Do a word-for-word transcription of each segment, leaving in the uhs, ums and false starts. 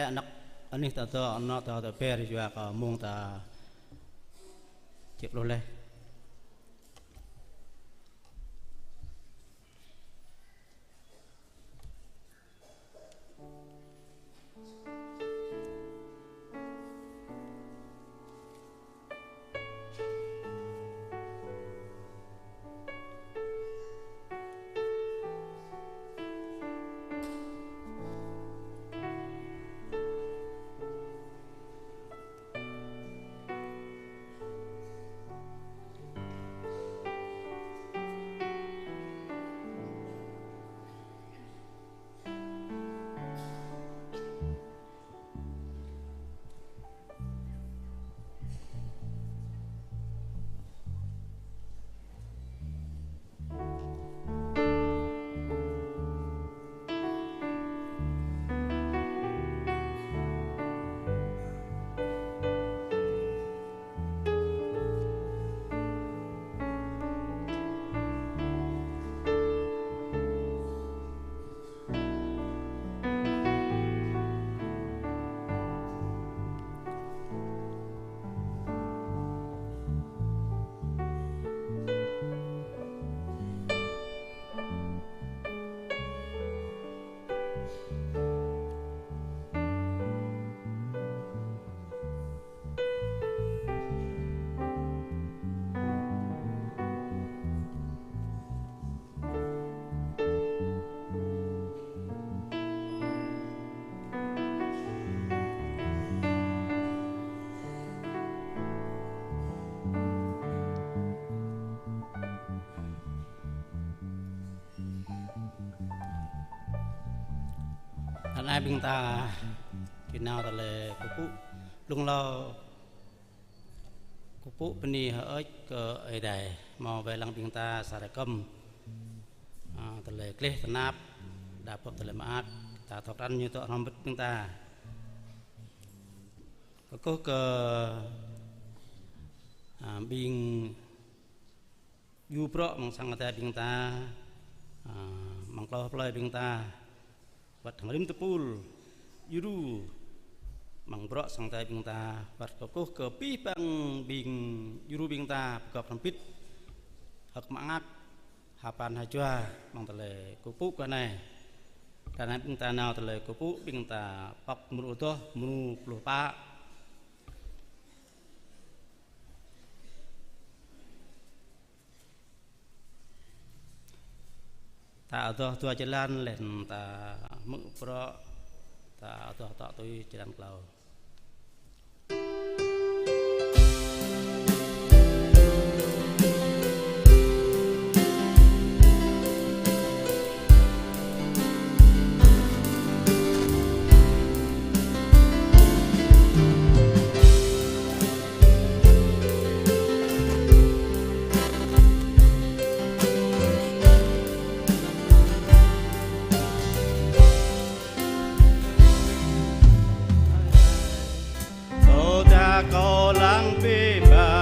Anăk anih ta dŏ, anŏ ta dŏ ƀĕ yua kơ mông ta či pluh laih. Anai ƀing ta či nao tơlơi kơkuh pơpŭ, lung hlâo kơkuh pơpŭ bơni hơơč kơ Ơi Adai, hmâo wai lăng ƀing ta sa rơkơm. A, tơlơi gleh tơnap, đa bưp tơlơi mơak, ta thâo krăn ñu dŏ hrŏm hơbĭt ƀing ta. Kơkuh kơ, a, ƀing djru bruă amăng sang Ơi Adai ƀing ta, a, amăng klâo plơi ƀing ta, wơ̆t hăng rĭm tơpul djru amăng bruă sang Ơi Adai ƀing ta, wơ̆t kơkuh kơ abih bang ƀing djru ƀing ta pơgop hrŏm hơbĭt, hơ̆k mơak, hơpăn hơjua amăng tơlơi kơkuh pơpŭ kơ anai. Tơdah anai ƀing ta nao tơlơi kơkuh pơpŭ, ƀing ta pŏk mrô adoh, mrô pluh pă. Ta adoh dua jơlan, laih anŭn ta hmư̆ bruă, ta adoh tŏ tui jơlan klâo. Tơdah kâo lăng biă mă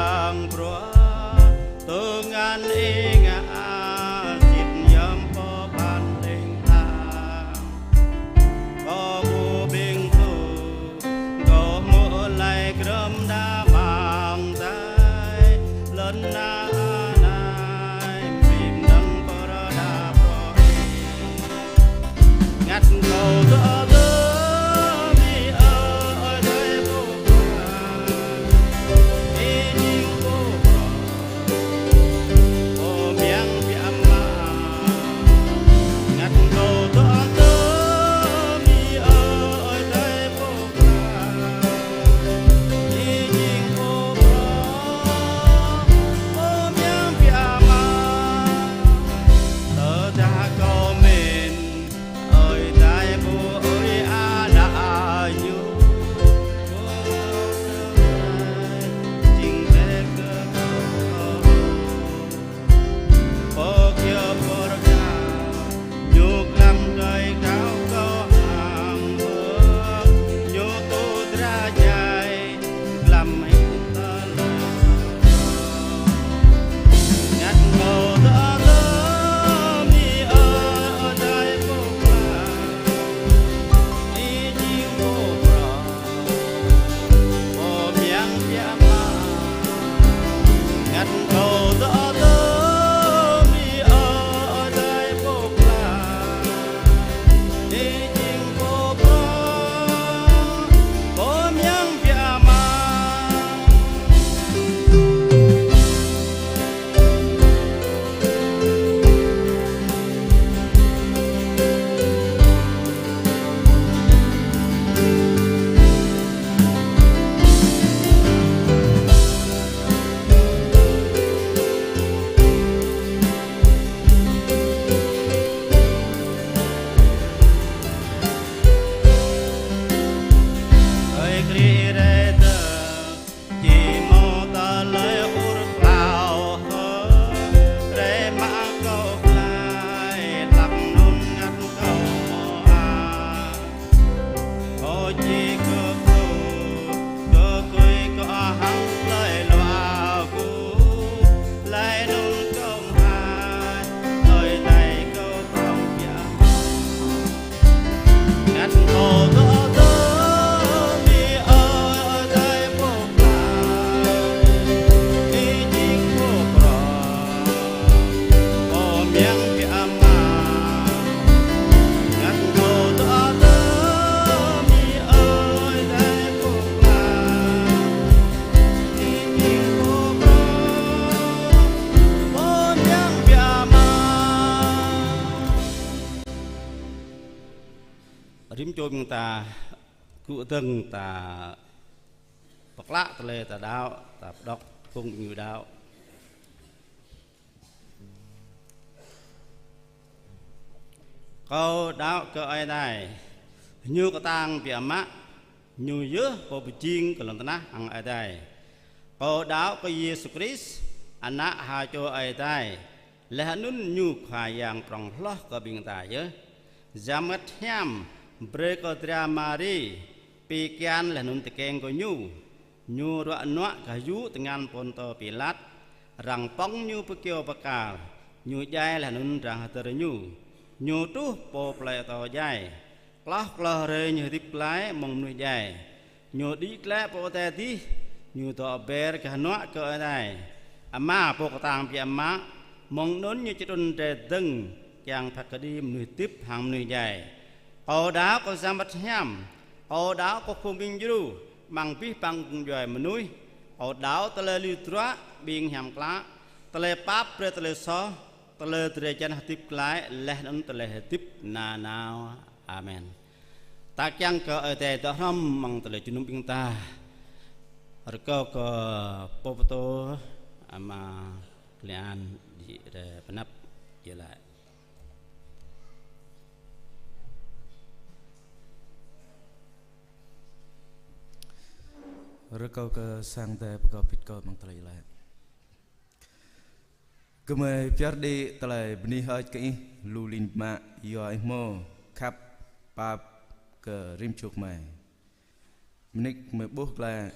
Ƀing ta gŭ dơ̆ng ta pơklă tơlơi ta đaŏ, ta pơđŏk phung ƀing ñu đaŏ. Kâo đaŏ kơ Ơi Adai, Ñu kơtang biă mă, Ñu yơh Pô pơjing kơ lŏn tơnah hăng adai. Kâo đaŏ kơ Yêsu Krist, Ană ha čô Ơi Adai, laih anŭn Ñu Khua Yang prŏng hloh kơ ƀing ta yơh. Yang Bơngăt Hiam brơi kơ dra Mari pi kian laih anŭn tơkeng kơ Ñu. Ñu ruă nuă gah yŭ tơngan Pôntô Pilat, arăng pŏng Ñu pơ kyâo pơkal, Ñu djai laih anŭn arăng hơdơr Ñu. Ñu truh pơ plơi atâo djai. Klâo klâo hrơi Ñu hơdip glaĭ mơ̆ng mơnuih djai. Ñu đĭ glaĭ pơ adai adih, Ñu dŏ ber gah hơnuă kơ Ơi Adai Ama Pô kơtang biă mă, mơ̆ng anŭn Ñu či trŭn rai dơ̆ng kiăng phat kơđi mơnuih hơdip hăng mơnuih djai. Kâo đaŏ kơ Yang Bơngăt Hiam, kâo đaŏ kơ phung ƀing djru, amăng abih bang djuai mơnuih, kâo đaŏ tơlơi lui druă ƀing hiam klă, tơlơi pap brơi tơlơi soh, tơlơi drơi jan hơdip glaĭ, laih anŭn tơlơi hơdip nanao. Amen. Ta kiăng kơ Ơi Adai dŏ hrŏm amăng tơlơi jơnum ƀing ta. Rơkâo kơ pô pơtô Ama Klê An djai rai pơanăp iâu laĭ. Rơkâo kơ sang Ơi Adai pơkŏp pit kơ amăng tơlơi iâu laĭ. Gơmơi pơyơr đĭ tơlơi bơni hơơč kơ Ih lu ling mă yua Ih hmâo khăp pap kơ rĭm čô gơmơi. Mơnik gơmơi ƀuh glaĭ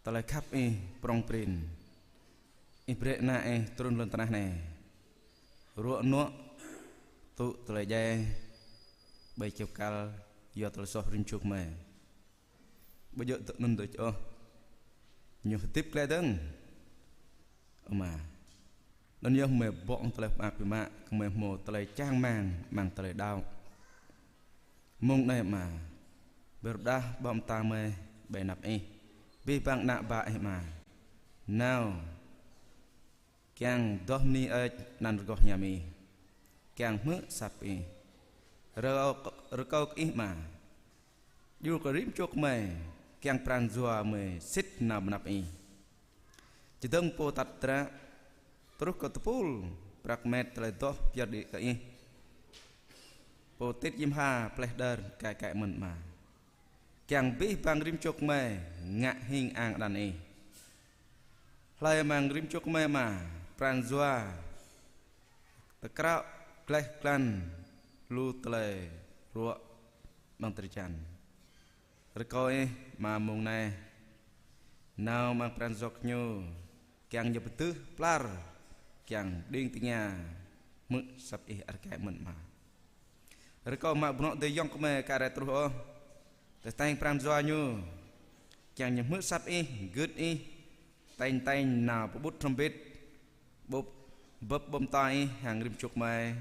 tơlơi khăp Ih prŏng prin. Ih brơi Ană Ih trŭn lŏn tơnah anai. Ruă nuă tŭ tơlơi djai ƀơi kyâo pơkal yua tơlơi soh rĭm čô gơmơi. Ƀu djơ̆ tŭ anŭn đôč ôh. Ñu hơdip glaĭ dơ̆ng. Ơ Ama. Anŭn yơh gơmơi ƀơ̆ng tơlơi mơak biă mă, gơmơi hmâo tơlơi čang rơmang amăng tơlơi đaŏ. Mông anai Ama. Ƀiă dah ƀô̆ mơta gơmơi ƀơi anăp Ih. Abih bang ană bă Ih Ama. Nao kiăng adoh bơni hơơč anăn rơgoh hiam Ih. Kiăng hmư̆ asăp Ih. Rơkâo, rơkâo kơ Ih Ama. Djru kơ rĭm čô gơmơi, kiăng pran jua gơmơi sĭt nao ƀơi anăp Ih. Čơdơ̆ng pô atăt dră, truh kơ tơpul, prăk met tơlơi adoh pơyơr đĭ kơ Ih. Pô tit yim ha pleh đơr, kaĭ kaĭ mơ̆n Ama. Kiăng abih bang rĭm čô gơmơi ngă hing ang anăn Ih. Hlơi amăng rĭm čô gơmơi Ama, pran jua tơkrao gleh glan lu tơlơi ruă amăng drơi jan. Rơkâo Ih Ama mông anai nao amăng pran jua gơñu, kiăng ñu pơdưh plar, kiăng đing tơngia hmư̆ asăp Ih ar kaĭ mơ̆n Ama. Rơkâo mă bruă adơi ayŏng gơmơi kar rai truh ôh. Tơtĕng pran jua ñu. Kiăng ñu hmư̆ asăp Ih, gưt Ih. Tĕng tĕng nao pơƀut hrŏm bĭt. Bưp, bưp ƀơ̆ng tơlơi Ih hăng rĭm čô gơmơi.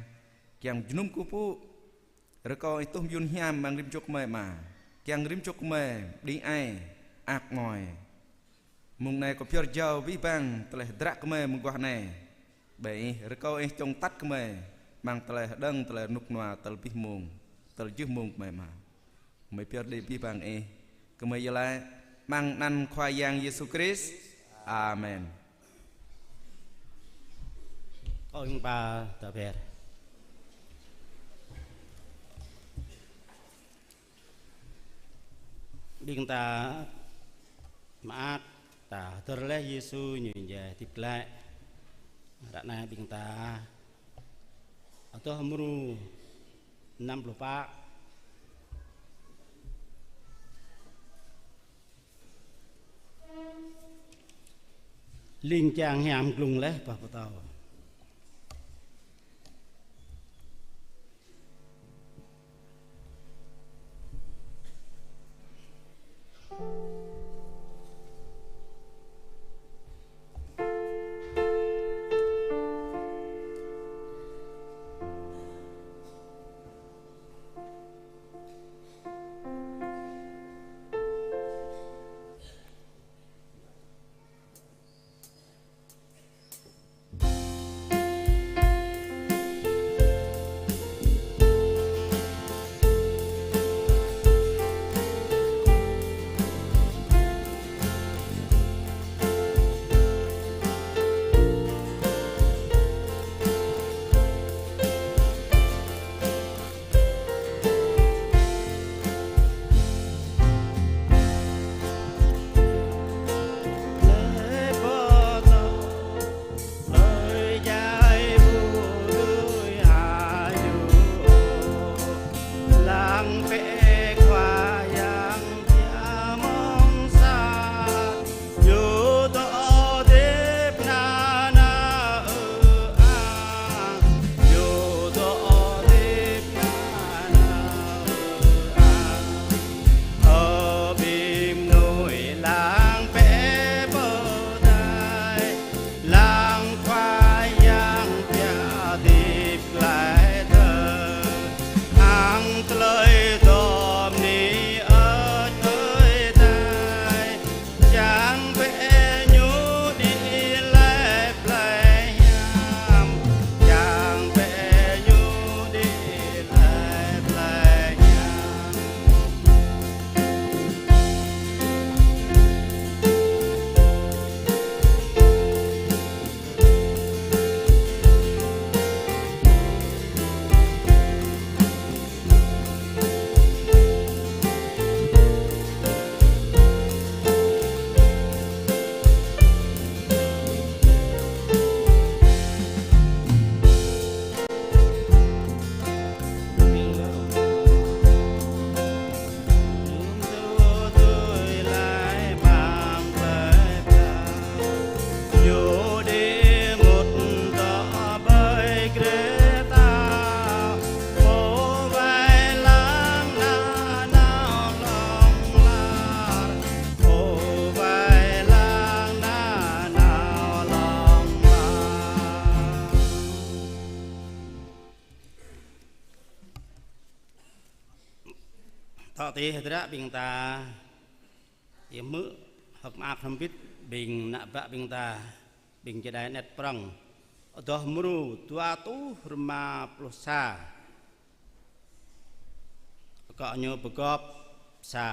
Kiăng jơnum kơkuh pơpŭ. Rơkâo Ih tuh mơyun hiam amăng rĭm čô gơmơi Ama. Kiăng rĭm čô gơmơi đing ai, ak mơi. Mông anai kâo pơyơr jao abih bang tơlơi hơdră gơmơi mơguah anai. Ƀơi Ih, rơkâo Ih čŏng atăt gơmơi amăng tơlơi hơđơ̆ng, tơlơi rơnŭk rơnua, tơlơi abih mông, tơlơi jưh mông gơmơi Ama. Gơmơi pơyơr đĭ abih bang Ih, gơmơi iâu laĭ amăng anăn Khua Yang Yêsu Krist. Amen. Ơ ƀing ta tơber. Ƀing ta mơak, ta hơdơr laih Yêsu Ñu djai hơdip glaĭ. Ră anai ƀing ta adoh mrô năm pluh pă. Ling jang hiam glông laih boh pơtâo. Tih hơdră ƀing ta, yơh mơ̆ hơ̆k mơak hrŏm bit ƀing ană bă ƀing ta, ƀing čơđai anet prŏng. Adoh mrô dua rơtuh rơma pluh sa. Akŏ ñu pơgop sa.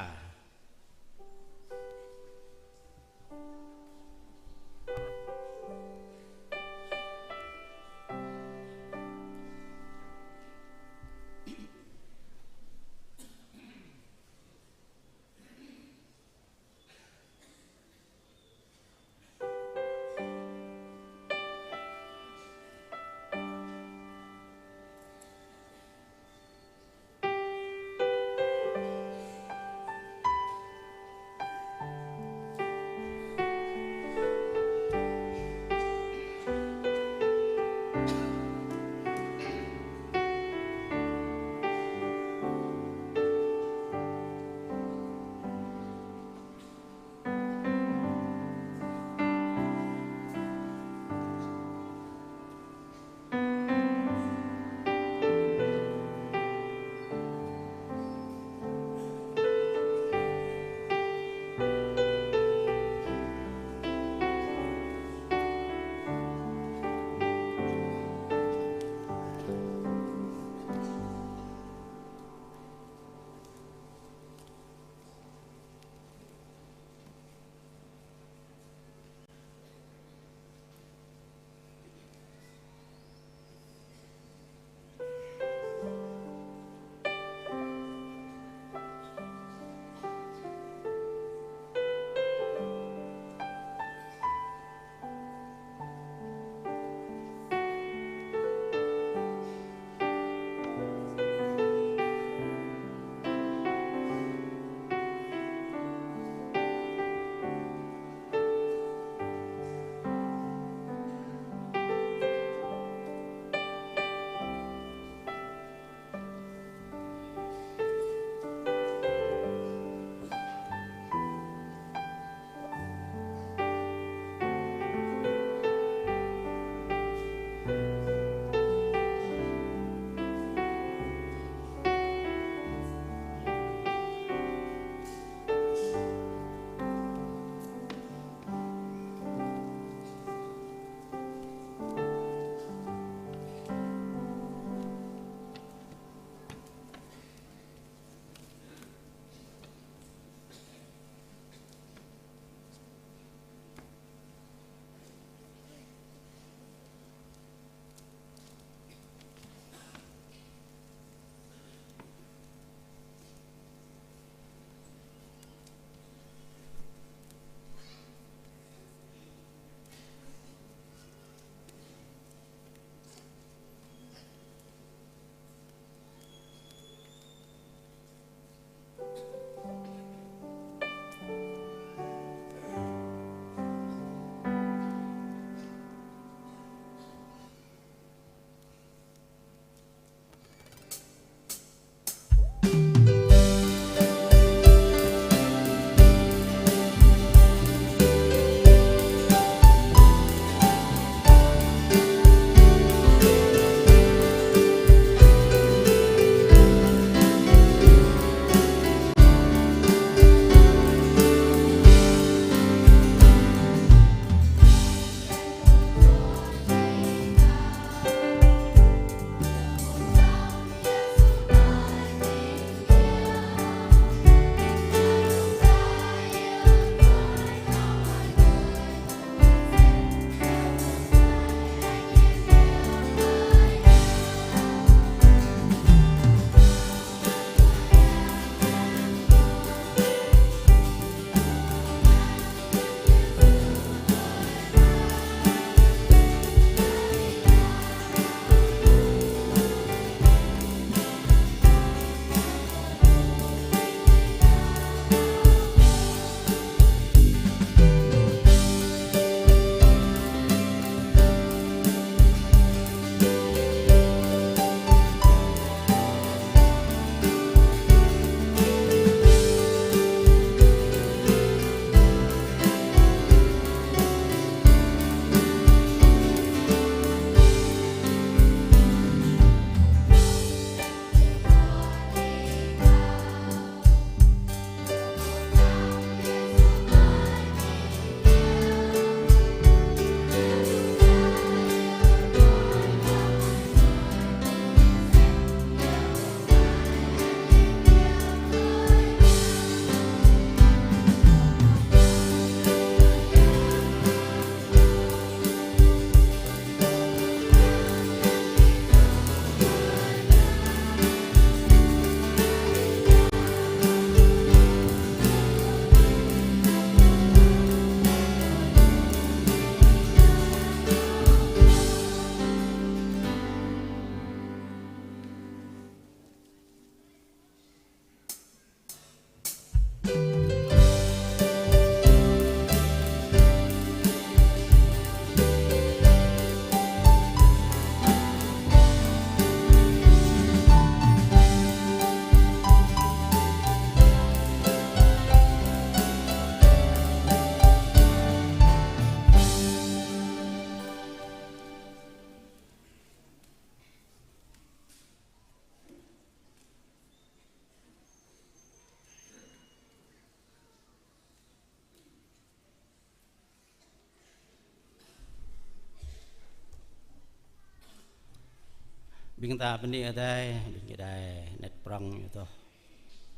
Ƀing ta bơni Adai, ƀing Adai, anet prŏng ñu tŏh.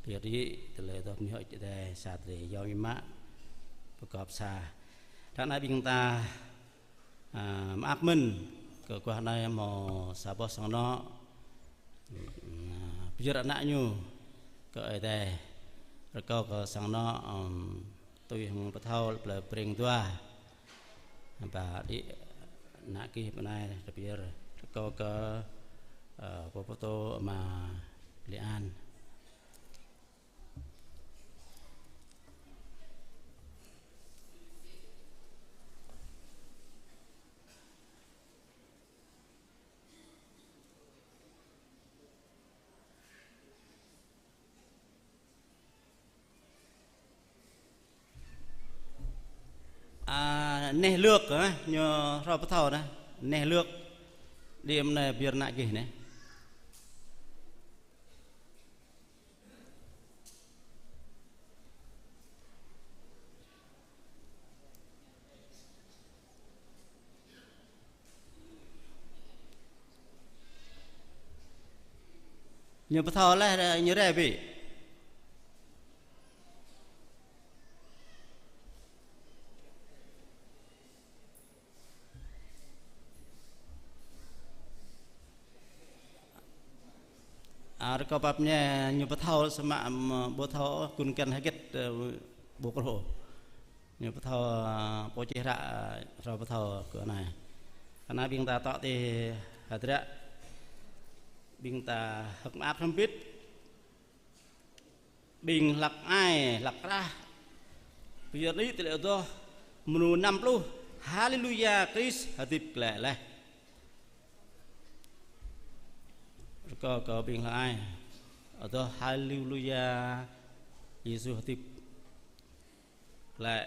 Pơyơr đĭ, tơlơi tŏh bơni hơ̆k Adai, sa tơlơi yôm mă, pơkŏp sa. Ră anai ƀing ta, a, mơak mơ̆n, kơ guah anai hmâo sa boh sang anŏ, a, pơyơr ană ñu, kơ Adai, rơkâo kơ sang anŏ, ưm, tui hăng pơthâo plơi Breng Dua. Ba đĭ ană gih bơnai rơpơyơr rơkâo kơ, ơ, pô pơtô Ama Lê An. A, neh lươn, a, ñu hrơi pơthâo anai, neh lươn. Đĭ mơ̆n anai pơyơr ană gih anai. Ñu pơthâo laih, ñu rai bĕ. A, rơkâo pap ñe ñu pơthâo samơ̆, ưm, ƀu thâo gun kăn hơget, ơ, ƀu kơrô. Ñu pơthâo, ơ, pô čih hră, ơ, hră pơthâo kơ anai. Kơ anai ƀing ta tŏ ti hơdră. Ƀing ta hơ̆k mơak hrŏm hơbĭt. Ƀing hlăk ai, hlăk krah. Pơyơr đĭ tơlơi adoh mơnŭ năm pluh. Haleluya, Krist hơdip glaĭ laih. Rơkâo kơ ƀing hlăk ai. Adoh haleluya, Yêsu hơdip glaĭ.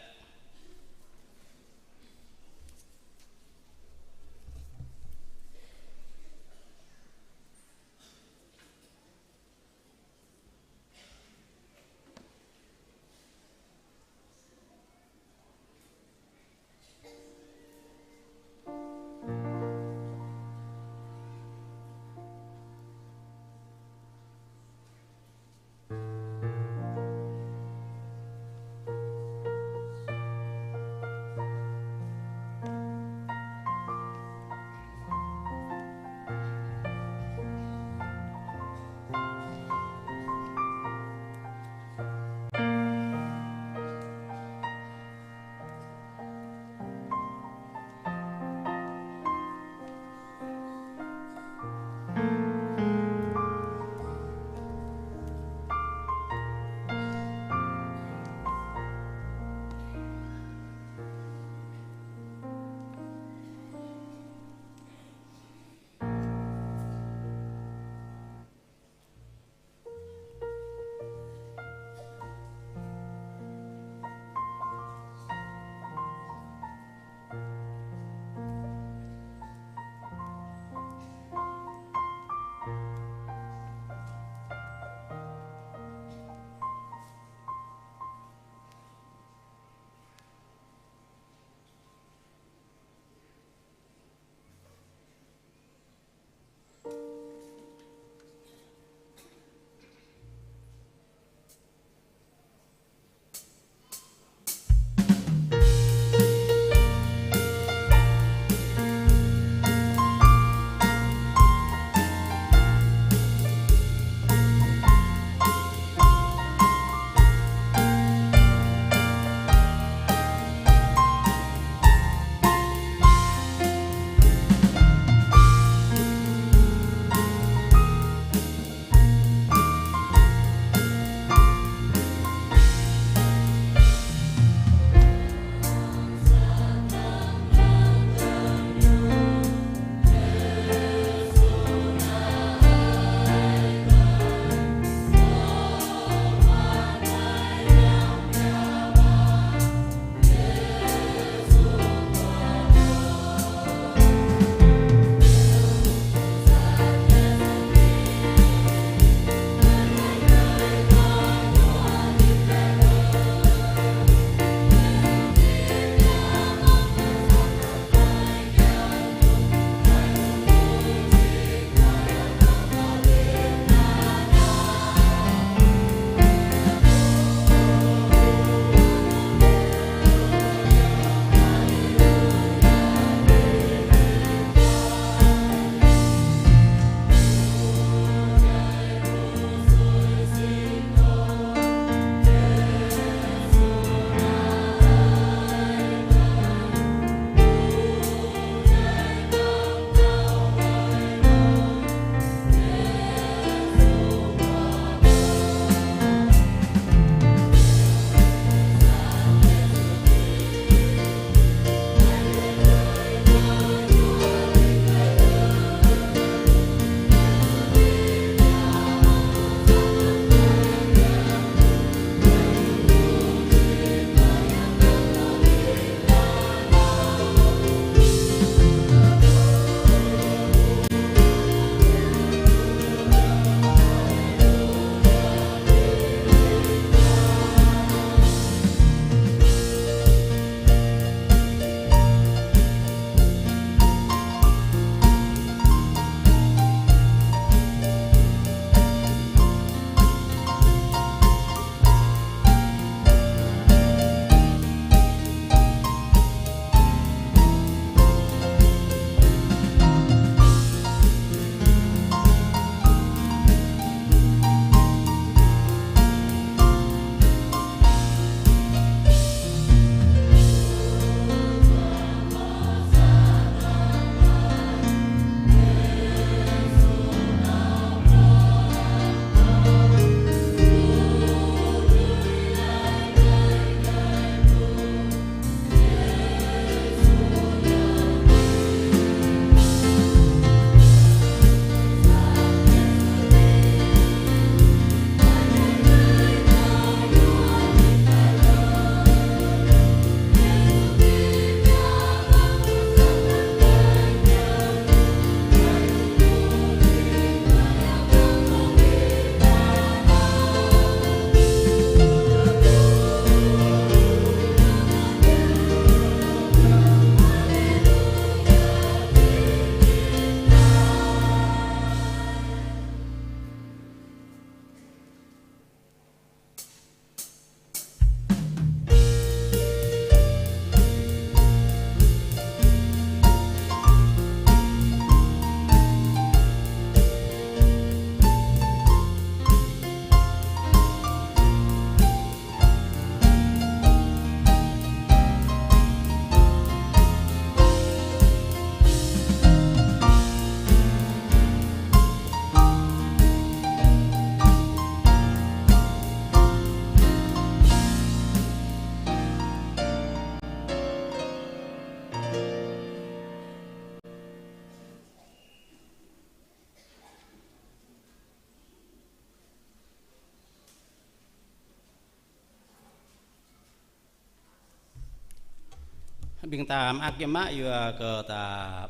Ƀing ta mơak yơh mă yua kơ ta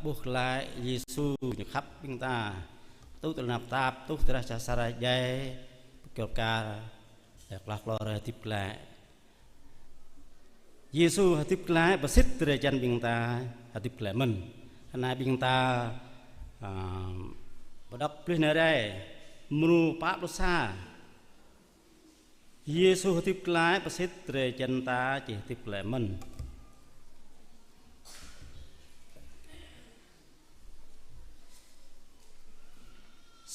ƀuh glaĭ Yêsu ñu khăp ƀing ta. Tŭ tơlơi tơnap tap, tŭ tơlơi čah čar djai, pơkơl kar, klah klor hơdip glaĭ. Yêsu hơdip glaĭ pơsĭt drơi jăn ƀing ta hơdip glaĭ mơ̆n. Anai ƀing ta, ơ, pơđŏk plih anai rai, mrô pă pluh sa. Yêsu hơdip glaĭ pơsĭt drơi jăn ta či hơdip glaĭ mơ̆n.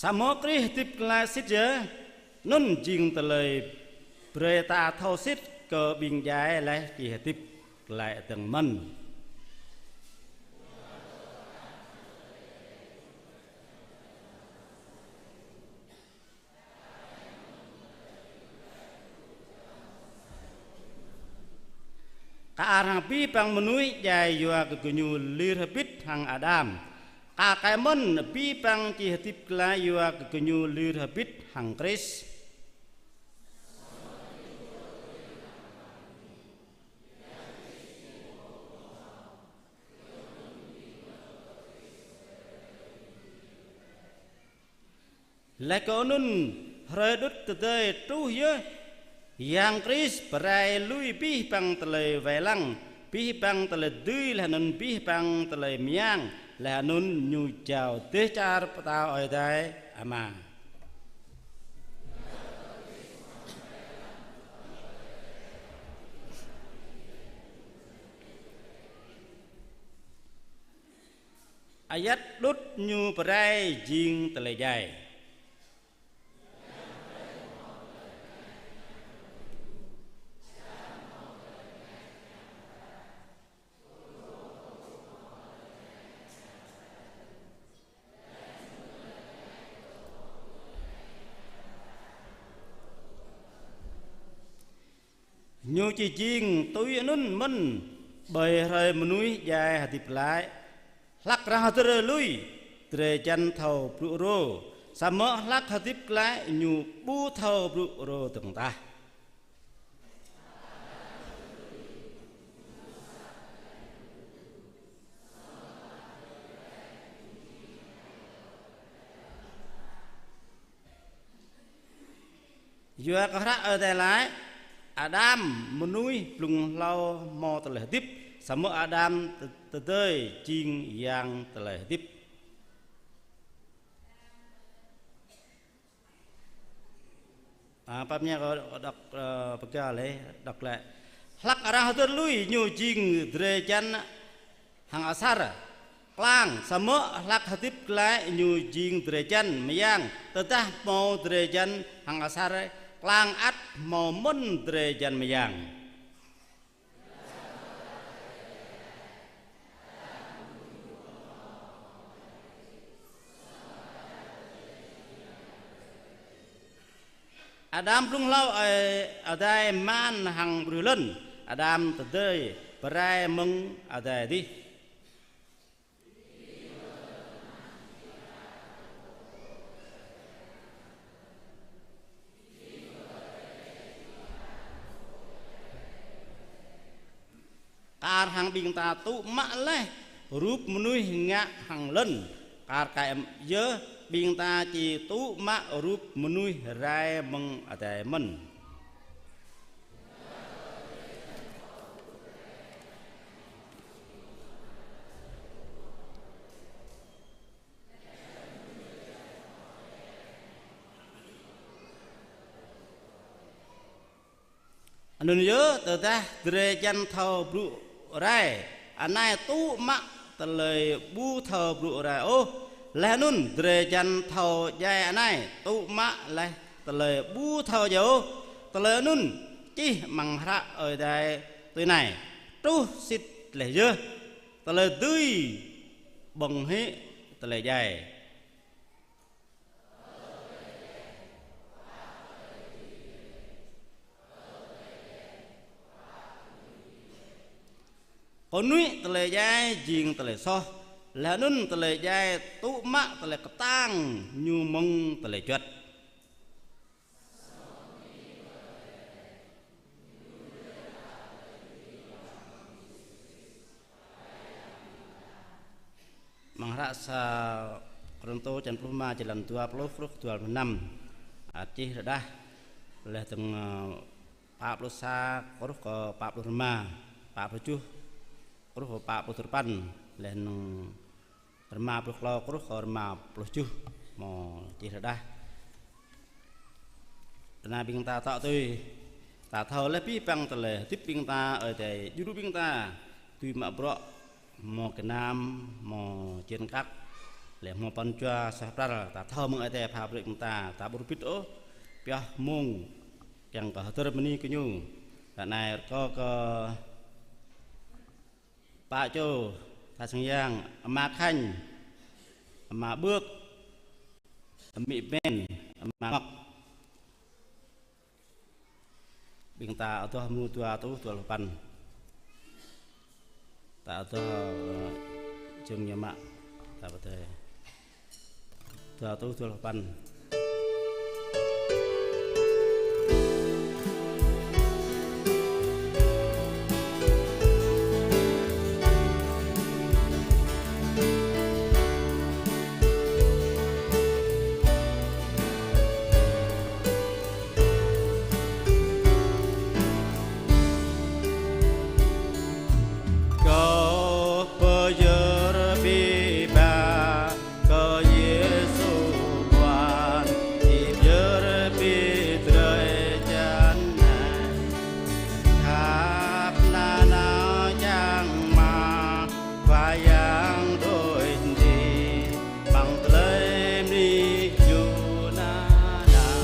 Samơ̆ Krist hơdip glaĭ sĭt yơh, anŭn jing tơlơi brơi ta thâo sĭt kơ ƀing djai laih či hơdip glaĭ dơ̆ng mơ̆n. Kar hăng abih bang mơnuih djai yua kơ gơñu lir hơbĭt hăng Ađam. Kar kaĭ mơ̆n abih bang či hơdip glaĭ yua kơ gơñu lir hơbĭt hăng Krist. Laih kơ anŭn hrơi đŭt tơdơi truh yơh, Yang Krist pơrai lui abih bang tơlơi wai lăng, abih bang tơlơi dưi laih anŭn abih bang tơlơi mơyang, laih anŭn ñu jao dêh čar pơtao Ơi Adai Ama. Ayăt đŭt ñu pơrai jing tơlơi djai. Ñu či jing tui anŭn mơ̆n ƀơi hrơi mơnuih djai hơdip glaĭ. Hlăk arăng hơdơr lui, drơi jăn thâo brŭ rô. Samơ̆ hlăk hơdip glaĭ ñu ƀu thâo brŭ rô dơ̆ng tah. Yua kơ hră Ơi Adai laĭ, Ađam mơnuih blung hlâo hmâo tơlơi hơdip, samơ̆ Ađam tơ-, tơdơi jing yang tơlơi hơdip. A, pap ñe kâo đŏk, ơ, pơkă lĕ, đŏk lĕ. Hlăk arăng hơdơr lui ñu jing drơi jăn hăng asar klang, samơ̆ hlăk hơdip glaĭ ñu jing drơi jăn mơyang, tơdah hmâo drơi jăn hăng asar klang ăt hmâo mơ̆n drơi jăn mơyang. Ađam blung hlâo Ơi Adai man hăng ƀruih lŏn, Ađam tơdơi pơrai mơ̆ng adai adih. Kar hăng ƀing ta tŭ mă laih rup mơnuih ngă hăng lŏn. Kar kaĭ yơh ƀing ta či tŭ mă rup mơnuih rai mơ̆ng adai mơ̆n. Anŭn yơh, tơdah drơi jăn thâo brŭ rai anai tŭ mă tơlơi ƀu thâo brŭ rai ôh, laih anŭn drơi jăn thâo djai anai tŭ mă laih tơlơi ƀu thâo djai ôh, tơlơi anŭn čih amăng hră Ơi Adai tui anai: Truh sĭt laih yơh tơlơi dưi ƀơ̆ng hĭ tơlơi djai. Kơnuih tơlơi djai jing tơlơi soh, laih anŭn tơlơi djai tŭ mă tơlơi kơtang ñu mơ̆ng tơlơi juăt. hră sa Kôrintô črăn pluh rơma, jơlan dua pluh truh dua pluh năm. Ăt čih rơđah laih dơ̆ng, ơ, pă pluh sa truh kơ pă pluh rơma, pă pluh tơjuh truh kơ pă pluh duapăn, laih anŭn rơma pluh klâo truh kơ rơma pluh tơjuh, hmâo čih rơđah. Tơdah ƀing ta tŏ tui, ta thâo laih abih bang tơlơi hơdip ƀing ta, Ơi Adai djru ƀing ta dưi mă bruă, hmâo gơnam, hmâo čen kăk, laih hmâo pran jua suaih pral, ta thâo mơ̆ng Ơi Adai pha brơi ƀing ta, ta ƀu rơbit ôh, pioh mông kiăng kơ hơdơr bơni kơ Ñu. Ră anai rơkâo kơ pă čô, tha sang yang, ama Khanh, ama Bưk, amĭ Pen, ama Ngŏk. Ƀing ta adoh mơ̆ng dua rơtuh dua pluh sapăn. Ta adoh, ơ, jơ̆ng ñu mă, ta pơdơi. Dua rơtuh dua pluh sapăn. Kâo pơyơr ƀiă ba kơ Yêsu Khua, ih pơyơr ƀiă drơi jăn anai. Khăp nanao čang mă Khua Yang đôč đĭ, amăng tơlơi mơni Ñu nanao.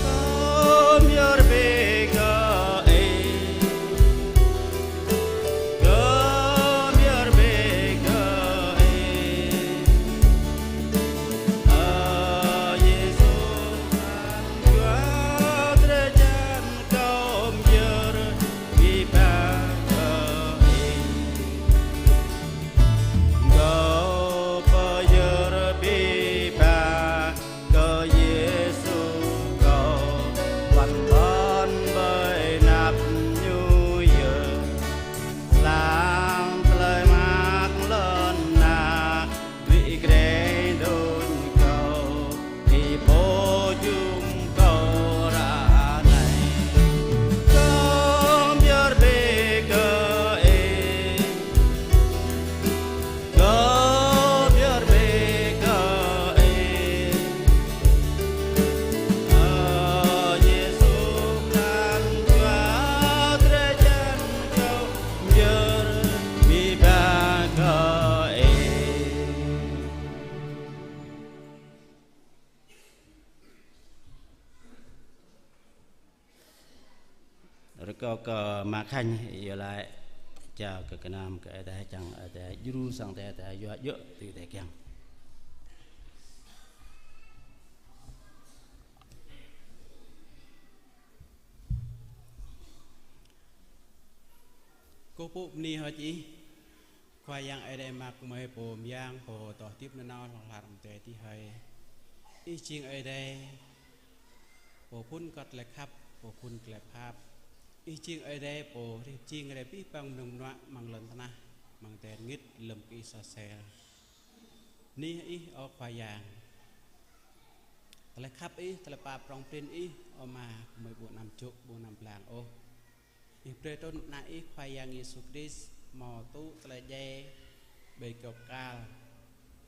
Kâo pơyơr ƀiă kơ Ih. Kâo pơyơr ƀiă kơ Ih. Ơ Yêsu, Khua Yang, drơi jăn kâo pơyơr ƀiă ba kơ Ih. Kâo pơyơr ƀiă ba kơ Yêsu, kâo wăn ƀơ̆n ƀơi anăp Ñu yơh. Lăng tơlơi mơak lŏn na, đuaĭ grê đôč kâo, Ih pô jum kâo ră anai. Kâo pơyơr ƀiă kơ Ih. Kâo pơyơr ƀiă kơ Ih. Ơ Yêsu, pran jua drơi jăn kâo pơyơr ƀiă ba kơ Ih. Rơkâo kơ ama Khanh iâu laĭ jao kơ gơnam kơ Ơi Adai, čang Ơi Adai djru, sang Ơi Adai yua djơ̆ tui Ơi Adai kiăng. Kơkuh pơpŭ bơni hơơč Ih, Khua Yang Ơi Adai mơak gơmơi, Pô mơyang, Pô dŏ hơdip nanao hlŏng lar amăng adai adih hơi. Ih jing Ơi Adai, Pô phŭn kơ tơlơi khăp, Pô phŭn tơlơi pap. Ih jing Ơi Adai, Pô hrih pơjing rai abih bang mơnơ̆ng mơnuă amăng lŏn tơnah, amăng adai rơngit, lơ̆m kơ Ih soh sel. Bơni Ih, ơ Khua Yang. Tơlơi khăp Ih, tơlơi pap prŏng prin Ih, ơ Ama, gơmơi ƀu anăm čŏk, ƀu anăm blang ôh. Ih brơi trŭn Ană Ih Khua Yang Yêsu Krist hmâo tŭ tơlơi djai ƀơi kơyâo kal,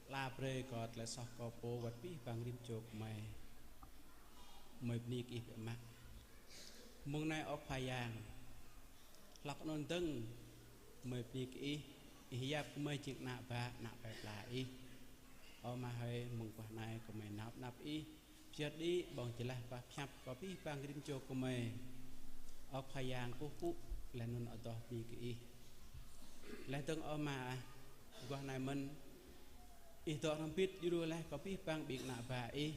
ala brơi kơ tơlơi soh kơ pô wơ̆t abih bang rĭm čô gơmơi. Gơmơi bơni kơ Ih biă mă. Mông anai, ơ Khua Yang, hlak anŭn dơ̆ng, gơmơi bơni kơ Ih, Ih yap gơmơi jing ană bă, ană plơi pla Ih. Ơ Ama hơi, mơguah anai gơmơi nao pơ anăp Ih, pơyơr đĭ ƀơ̆ng jơlah pơhiăp kơ abih bang rĭm čô gơmơi. Ơ Khua Yang kơkuh pơpŭ, laih anŭn adoh bơni kơ Ih. Laih dơ̆ng ơ Ama ah, mơguah anai mơ̆n, Ih dŏ hrŏm hơbĭt djru laih kơ abih bang ƀing ană bă Ih.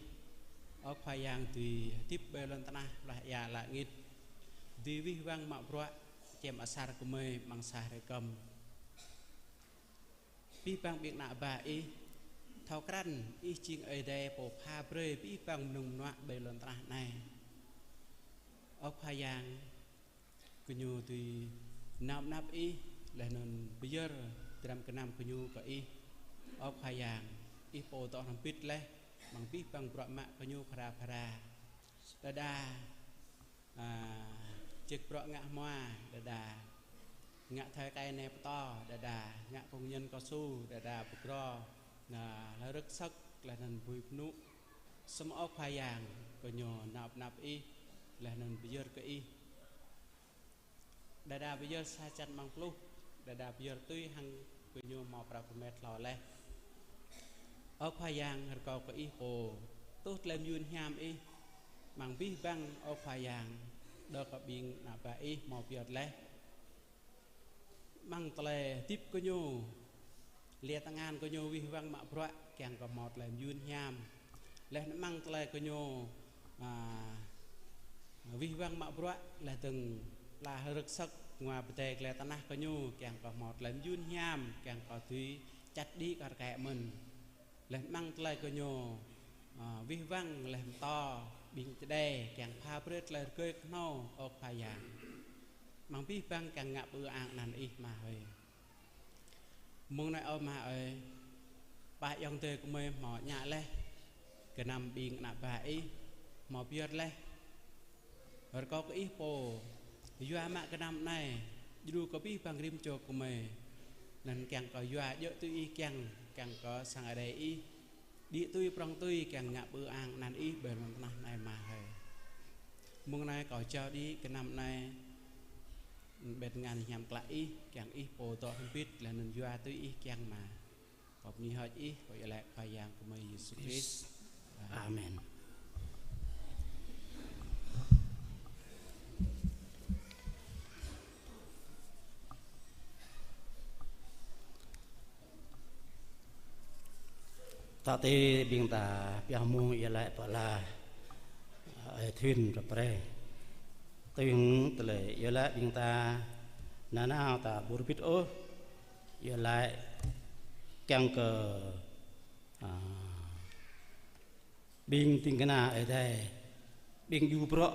Ơ Khua Yang dưi hơdip ƀơi lŏn tơnah, blah ia lă ngit, dưi wih wăng mă bruă, čem asar gơmơi amăng sa hrơi kơm. Abih bang ƀing ană bă Ih thâo krăn Ih jing Ơi Adai pô pha brơi abih bang mơnơ̆ng mơnuă ƀơi lŏn tơnah anai. Ơ Khua Yang, gơñu dưi nao pơ anăp Ih, laih anŭn pơyơr dram gơnam gơñu kơ Ih. Ơ Khua Yang, Ih pô dŏ hrŏm hơbĭt laih, amăng abih bang bruă mă gơñu phara phara. Đơđa, a, čih bruă ngă hmua, đơđa ngă thơi kai ne pơtô, đơđa ngă công nhân cao su, đơđa pơgro, a, hlơi rơ̆k sơ̆k, laih anŭn bui pơnŭ. Samơ̆ Ơ Khua Yang, gơñu nao pơ anăp Ih, laih anŭn pơyơr kơ Ih. Đơđa pơyơr sa čăn amăng pluh, đơđa pơyơr tui hăng gơñu hmâo prăp rơmet hlâo laih. Ơ Khua Yang, rơkâo kơ Ih pô tuh tơlơi mơyun hiam Ih amăng abih bang, Ơ Khua Yang, đơ̆k kơ ƀing ană bă Ih hmâo pơyơr laih. Amăng tơlơi hơdip gơñu, liê tơngan gơñu wih wăng mă bruă kiăng kơ hmâo tơlơi mơyun hiam. Laih anŭn amăng tơlơi gơñu, a, wih wăng mă bruă, laih dơ̆ng pla hlơi rơ̆k sơ̆k, ngua pơdai glai tơnah gơñu kiăng kơ hmâo tơlơi mơyun hiam, kiăng kơ dưi čăt đĭ kar kaĭ mơ̆n. Laih anŭn amăng tơlơi gơñu, a, wih wăng laih pơtô ƀing čơđai kiăng pha brơi tơlơi rơgơi kơhnâo, Ơ Khua Yang. Amăng abih bang kiăng ngă pơư ang anăn Ih Ama hơi. Mơ̆ng anai Ơ Ama ơi, pă ayŏng adơi gơmơi hmâo ñă laih, gơnam ƀing ană bă Ih hmâo pơyơr laih. Rơkâo kơ Ih pô yua mă gơnam anai, djru kơ abih bang rĭm čô gơmơi, anŭn kiăng kơ yua djơ̆ tui Ih kiăng, kiăng kơ sang Ơi Adai Ih đĭ tui prŏng tui kiăng ngă pơư ang anăn Ih ƀơi lŏn tơnah anai Ama hơi. Mơ̆ng anai kâo jao đĭ gơnam anai, ƀĕt ngăn hiam klă Ih, kiăng Ih pô dŏ hrŏm hơbĭt, laih anŭn yua tui Ih kiăng Ama. Kâo bơni hơơč Ih, kâo iâu laĭ Khua Yang gơmơi Yêsu Krist. Amen. Ta tơ ƀing ta pioh mơ̆ng iâu laĭ pơala, ơ, thun rơprê. Tui hăng tơlơi iâu laĭ ƀing ta nanao ta ƀu rơbit ôh, iâu laĭ kiăng kơ, a, ƀing ding kơna Ơi Adai, ƀing djru bruă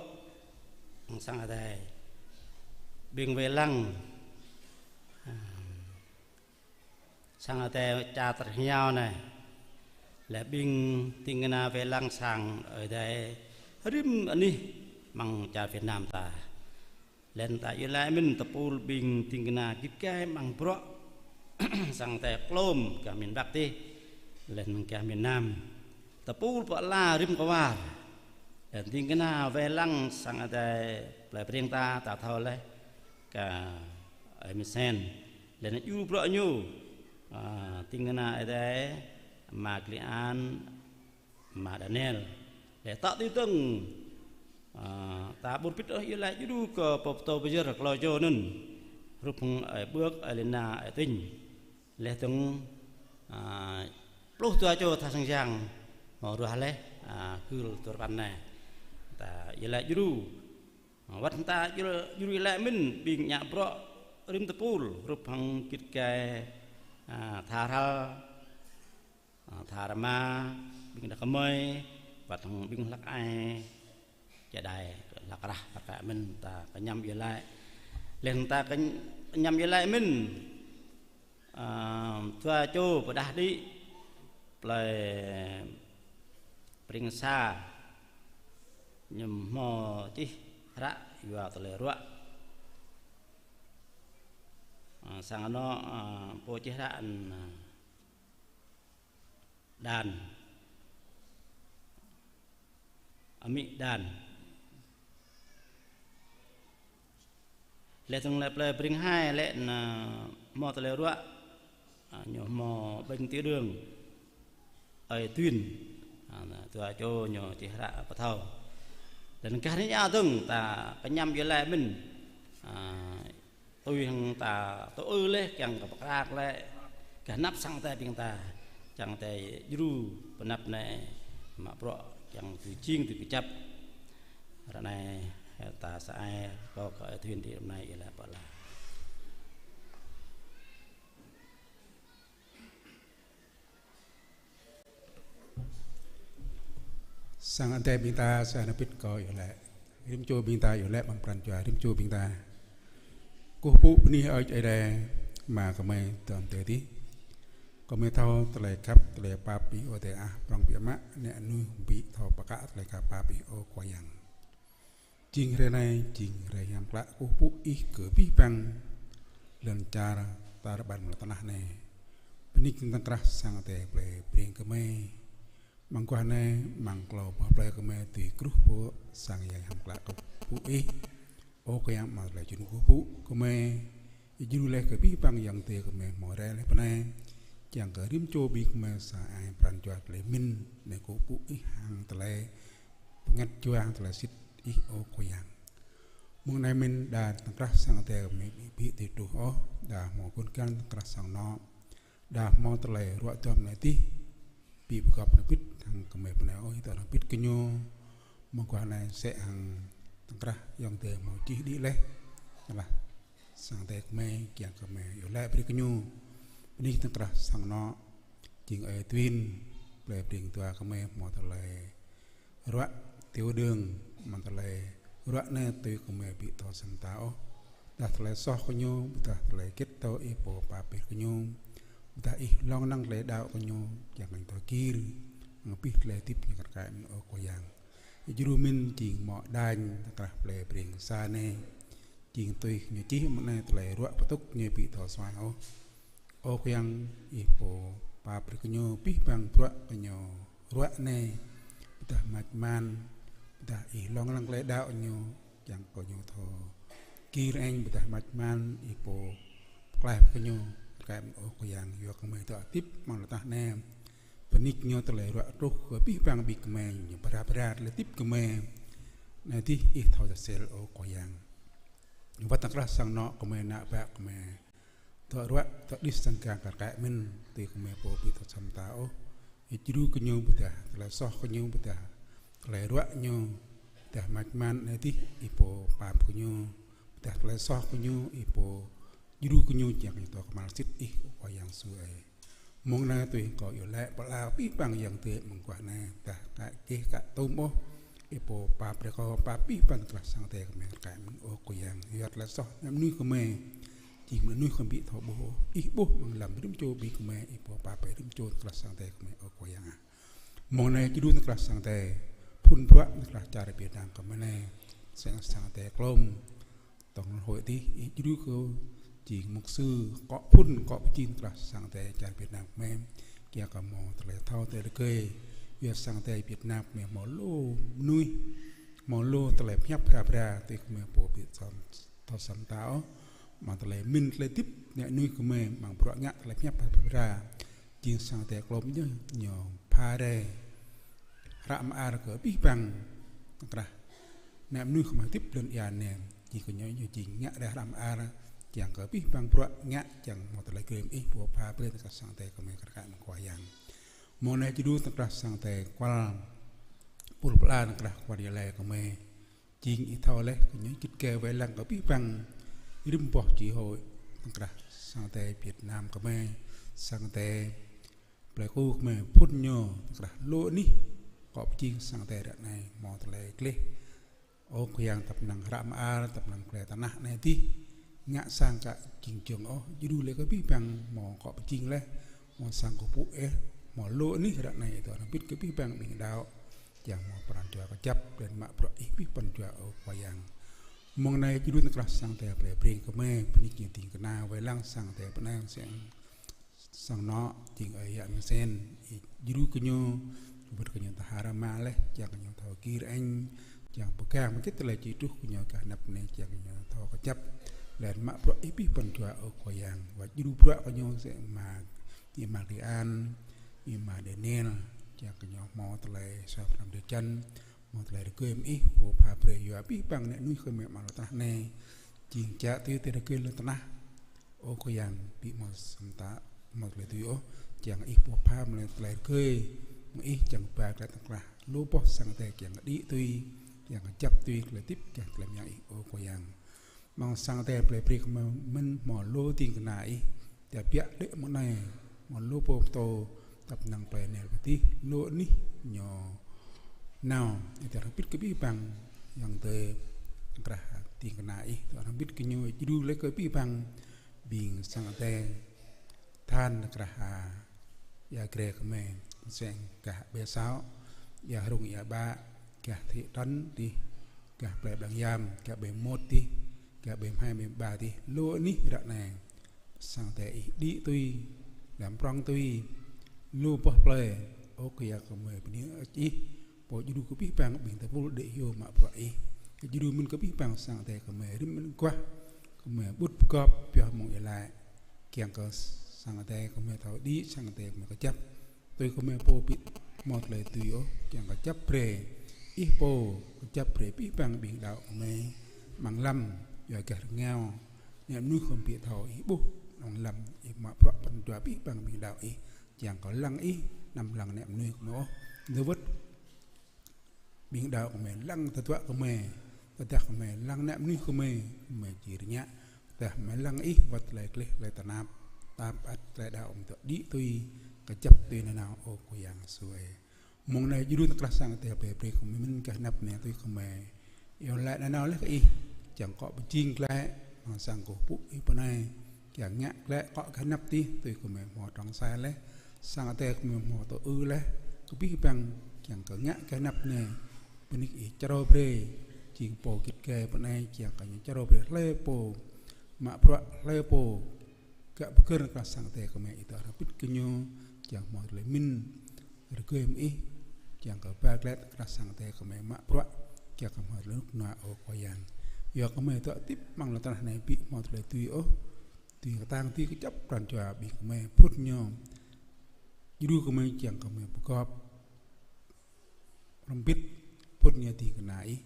sang Ơi Adai, ƀing wai lăng, a, sang Ơi Adai čar tơrhiao anai, laih ƀing ding kơna wai lăng sang Ơi Adai rĭm anih amăng čar Việt Nam ta. Laih anŭn ta iâu laĭ mơ̆n tơpul ƀing ding kơna git gai amăng bruă sang Ơi Adai klôm gah miền Bắc adih, laih anŭn gah miền Nam. Tơpul pơala rĭm kơwar. Laih anŭn ding kơna wai lăng sang Ơi Adai plơi Breng ta, ta thâo laih kơ ơi Misen. Laih anŭn djru bruă ñu, a, ding kơna Ơi Adai, ama Kli An, ama Daniel. Laih tŏ tui dơ̆ng, a, ta ƀu rơbit ôh iâu laĭ djru kơ pô pơtô pơyơr klâo čô anŭn. Hrup hăng ơi Bưk, ơi Lina, ơi Tinh. Laih dơ̆ng, a, pluh dua čô tha sang yang hmâo ruah laih, a, gưl dua rơpăn anai. Ta iâu laĭ djru. A, wơ̆t ta djru, djru iâu laĭ mơ̆n ƀing ngă bruă rĭm tơpul, hrup hăng git gai, a, tha Hrăl, a, tha Rơma, ƀing đah kơmơi, wơ̆t hăng ƀing hlăk ai, čơđai, hlăk rah, hlăk rah mơ̆n ta kơñăm iâu laĭ. Laih anŭn ta kơ-, kơñăm iâu laĭ mơ̆n, a, dua čô pơđah đĭ plơi Breng Sa, ñu hmâo čih hră yua tơlơi ruă. A, sang anŏ, a, pô čih hră anŭn, a, Đan. Amĭ Đan. Laih dơ̆ng laih plơi Breng Hai lĕ anŭn hmâo tơlơi ruă, a, ñu hmâo ƀing tiểu đường, ơi Tuyên, a, dua čô ñu čih hră pơthâo. Laih anŭn gah rĭm čô dơ̆ng ta kơñăm iâu laĭ mơ̆n, a, tui hăng ta tŭ ư laih kiăng kơ pơkra glaĭ gah anăp sang Ơi Adai ƀing ta, čang Ơi Adai djru pơ anăp anai mă bruă kiăng dưi jing dưi kơjăp. Ră anai ta sa ai rơkâo kơ ơi Tuyên đĭ ră anai iâu laĭ pơala. Sang Ơi Adai ƀing ta, sa anŭn pĭt kâo iâu laĭ. Rĭm čô ƀing ta iâu laĭ amăng pran jua rĭm čô ƀing ta. Kơkuh pơpŭ bơni hơơč Ơi Adai, Ama gơmơi dŏ amăng adai adih. Kơmơi thâo tơlơi khăp, tơlơi pap Ih, ơ Adai ah, prong biă mă, ană mơnuih ƀu thâo pơkă tơlơi khăp pap Ih, ơ Khua Yang. Jing hrơi anai, jing hrơi hiam klă kơkuh pơpŭ Ih kơ abih bang lŏn čar tar ƀar mơ̆ng lŏn tơnah anai. Bơni kơ tơkrah sang Adai plei Breng kơmơi. Mơguah anai, mơ̆ng klâo boh plơi kơmơi tui kơkuh pơpŭ sang Yang hiam klă kơkuh pơpŭ Ih. Ơ Khua Yang, mơ̆ng tơlơi jun kơkuh pơpŭ kơmơi, Ih djru laih kơ abih bang ayŏng adơi kơmơi hmâo rai laih pơ anai, kiăng kơ rĭm čô ƀing kơmơi sa ai pran jua tơlơi mĭn, anai kơkuh pơpŭ Ih hăng tơlơi bơngăt jua, hăng tơlơi sĭt Ih, ơ Khua Yang. Mơ̆ng anai mĭn đa tơkrah sang Adai kơmơi ƀu tui truh ôh, đa hmâo kŭn kiăng tơkrah sang anŏ, đa hmâo tơlơi ruă duăm anai adih, ƀu pơgop ană bit hăng kơmơi pơ anai ôh, ih dŏ ană bit kơ ñu. Mơguah anai sĕ hăng tơkrah ayŏng adơi hmâo čih đĭ laih, tơkrah sang Adai kơmơi, kiăng kơmơi iâu laĭ brơi kơ ñu. Bơni tơkrah sang anŏ, jing ơi Twin, plei Breng Dua kơmơi hmâo tơlơi ruă, tiểu đường, mơ̆ng tơlơi ruă anai tui kơmơi ƀu thâo sem ta ôh. Dah tơlơi soh kơ ñu, ƀôdah tơlơi hơget tơ Ih pô pap brơi kơ ñu, ƀôdah Ih lông lăng tơlơi đaŏ kơ ñu, kiăng kơ ñu thâo gir, hăng abih tơlơi hơdip ñu kar kaĭ mơ̆n, ơ Khua Yang. Ih djru mĭn jing mŏ đañ, tơkrah plei Breng Sa anai, jing tui ñu čih mơ̆ng anai tơlơi ruă pơtŭk ñu ƀu thâo suaih ôh. Ơ Khua Yang, Ih pô pap brơi kơ ñu abih bang bruă kơ ñu ruă anai, ƀôdah mač man, ƀôdah Ih lông lăng tơlơi đaŏ ñu, kiăng kơ ñu thâo gir eng, ƀôdah mač man, Ih pô pơklaih kơ ñu, kar kaĭ mơ̆n, ơ Khua Yang, yua kơ kơmơi dŏ hơdip mơ̆ng lŏn tơnah anai. Bơni kơ ñu tơlơi ruă truh kơ abih bang ƀing kơmơi, ñu pơrap pơrap tơlơi hơdip kơmơi. Anai adih Ih thâo čơsel, ơ Khua Yang. Wơ̆t tơkrah sang anŏ kơmơi, ană bă kơmơi dŏ ruă, dŏ đih sang gang kar kaĭ mơ̆n, tui kơmơi pô ƀu thâo sem ta ôh. Ih djru kơ ñu, ƀôdah tơlơi soh kơ ñu, ƀôdah tơlơi ruă ñu, ƀôdah mač man anai adih, Ih pô pap kơ ñu, ƀôdah tơlơi soh kơ ñu, Ih pô djru kơ ñu, kiăng kơ ñu thâo kơmăl sĭt Ih, ơ Khua Yang Yêsu ơi. Mơ̆ng anai tui kâo iâu laĭ pơala abih bang ayŏng adơi mơguah anai, dah kơ čih kơ tơm ôh, Ih pô pap brơi kơ, pap abih bang tơkrah sang Adai kơmơi kar kaĭ mơ̆n, ơ Khua Yang. Yua tơlơi soh ană mơnuih kơmơi, jing mơnuih kơmơi ƀu thâo ƀuh ôh, Ih ƀuh mơ̆ng lăm rĭm čô ƀing kơmơi, Ih pô pap brơi rĭm čô tơkrah sang Adai kơmơi, ơ Khua Yang ah. Mơ̆ng anai djru tơkrah sang Adai, phun bruă tơkrah čar Việt Nam kơmơi anai, sang, sang Adai klom, tổng hội adih, Ih djru kơ jing mục sư, akŏ phun, akŏ pơjing tơkrah sang Adai čar Việt Nam kơmơi, kiăng kơ hmâo tơlơi thâo tơlơi rơgơi, yua sang Adai Việt Nam kơmơi hmâo lu mơnuih, hmâo lu tơlơi pơhiăp bra bra, tui kơmơi pô ƀu thâo sem ta ôh, mơ̆ng tơlơi mĭn tơlơi hơdip ană mơnuih kơmơi, mơ̆ng bruă ngă tơlơi pơhiăp bra bra. Jing sang Adai klom ñu, ñu pha rai hră mơar kơ abih bang tơkrah ană mơnuih kơmơi hơdip lŏn ia anai, jing kơ ñu, ñu jing ngă rai hră mơar, kiăng kơ abih bang bruă ngă, kiăng hmâo tơlơi rơgơi mơ̆ng Ih pô pha brơi tơkrah sang Adai kơmơi kar kaĭ mơ̆n, Khua Yang. Mơ̆ng anai djru tơkrah sang Adai kual pul pơala tơkrah kual Gia Lai kơmơi, jing Ih thâo laih kơ ñu git gai wai lăng kơ abih bang rĭm boh chi hội tơkrah sang Adai Việt Nam kơmơi, sang Adai Pleiku kơmơi, phun ñu tơkrah lu anih akŏ pơjing sang Adai ră anai hmâo tơlơi gleh. Ơ Khua Yang, tơpă năng hră mơar, tơpă năng tơlơi tơnah anai adih, ngă sang ka jing jơ̆ng ôh, djru laih kơ abih bang hmâo akŏ pơjing laih, hmâo sang kơkuh pơpŭ ih, hmâo lu anih ră anai, Ih dŏ hrŏm hơbĭt kơ abih bang ƀing đaŏ, kiăng hmâo pran jua kơjăp, laih mă bruă Ih abih pran jua, ơ Khua Yang. Mơ̆ng anai djru tơkrah sang Adai plei Breng kơmơi, bơni kơ ding kơna wai lăng sang Adai pơ anai, sang sang anŏ, jing ơi Yă Mơsen, Ih djru kơ ñu, wơ̆t kơ ñu tơhar rơma laih, kiăng kơ ñu thâo gir eng, kiăng pơgang mơ̆ng git tơlơi či truh kơ ñu gah anăp anai, kiăng kơ ñu thâo kơjăp, laih mă bruă Ih abih pran jua, ơ Khua Yang. Wơ̆t djru bruă kơ ñu sĕ, ama, ih ama Kian, ih ama Daniel, kiăng kơ ñu hmâo tơlơi suaih pơhrăm drơi jăn, hmâo tơlơi rơgơi mơ̆ng Ih, pô pha brơi yua abih bang ană mơnuih kơmơi amăng lŏn tơnah anai, jing čă tui tơlơi rơgơi lŏn tơnah. Ơ Khua Yang, ƀu hmâo sem ta, hmâo tơlơi tui ôh, kiăng Ih pô pha mơ̆ng tơlơi rơgơi mơ̆ng Ih, kiăng ba tơlơi tơkrah lu boh sang Adai kiăng đĭ tui, kiăng kơjăp tui tơlơi hơdip gah tơlơi mơyang Ih, ơ Khua Yang. Amăng sang Adai plei Breng kơmơi mơ̆n hmâo lu ding kơna Ih, tơbiă đĕ mơ̆ng anai, hmâo lu pô pơtô, tơpă năng plei anai pơ adih, lu anih ñu nao, Ih dŏ hrŏm hơbĭt kơ abih bang, Yang tơ krah ding kơna Ih, dŏ hrŏm hơbĭt kơ ñu, djru laih kơ abih bang ƀing sang Adai tơhan krah ha ia grê kơmơi, seng gah ƀơi Săo, ia Hrung ia Ƀă, gah thị trấn dih, gah plơi Blang Yam, gah ƀơi Môt dih, gah ƀơi Mhai ƀơi Ba dih, lu anih ră anai. Sang Ơi Adai ih đĭ tui, lăm prong tui, lu boh plơi, ơ Khua Yang kơmơi bơni hơơč ih, pô djru kơ abih bang ƀing tơpul đĭ hyu mă bruă ih. Kơ djru mơ̆n kơ abih bang sang Ơi Adai kơmơi rĭm mơguah, kơmơi ƀut pơgop pioh mơ̆ng iâu laĭ. Kiăng kơ sang Ơi Adai kơmơi thâo đĭ, sang Ơi Adai kơmơi kơjăp. Tui kơmơi pô ƀu hmâo tơlơi tui ôh, kiăng kơjăp brơi. Ih pô kơjăp brơi abih bang ƀing đaŏ kơmơi amăng lăm, yua gah rơngiao. Ană mơnuih kơmơi ƀu thâo ih ƀuh, amăng lăm ih mă bruă pran jua abih bang ƀing đaŏ ih. Kiăng kơ lăng ih, anăm lăng ană mơnuih kơmơi ôh. Dơ̆ wơ̆t ƀing đaŏ kơmơi lăng tơdruă kơmơi, tơdah kơmơi lăng ană mơnuih kơmơi, kơmơi či rơngiă, tơdah kơmơi lăng ih wơ̆t tơlơi gleh tơlơi tơnap, tơpă ăt tơlơi đaŏ kơmơi tŏ đĭ tui, kơjăp tui nanao ơ Khua Yang Yêsu ơi. Mơ̆ng anai djru tơkrah sang Ơi Adai brơi brơi kơmơi mơ̆n gah anăp anai tui kơmơi iâu laĭ nanao laih kơ ih, kiăng kơ pơjing glaĭ, amăng sang kơkuh pơpŭ ih pơ anai, kiăng ngă glaĭ akŏ gah anăp dih, tui kơmơi hmâo trong sai laih, sang Ơi Adai kơmơi hmâo tŭ ư laih, kơ abih bang kiăng kơ ngă gah anăp anai, bơni kơ ih čơrâo brơi, jing pô git gai pơ anai, kiăng kơ ñu čơrâo brơi hlơi pô mă bruă, hlơi pô gah pơgơ̆r tơkrah sang Ơi Adai kơmơi, ih dŏ hrŏm hơbĭt kơ ñu, kiăng hmâo tơlơi mĭn, rơgơi mơ̆ng ih, kiăng kơ ba glaĭ tơkrah sang Ơi Adai kơmơi mă bruă, kiăng kơ hmâo tơlơi rơnŭk rơnua ơ Khua Yang. Yua kơmơi dŏ hơdip amăng lŏn tơnah anai ƀu hmâo tơlơi tui ôh, tui kơtang tui kơjăp pran jua ƀing kơmơi, pŭn ñu djru kơmơi kiăng kơ kơmơi pơgop hrŏm hơbĭt, pŭn ñu ding kơna ih.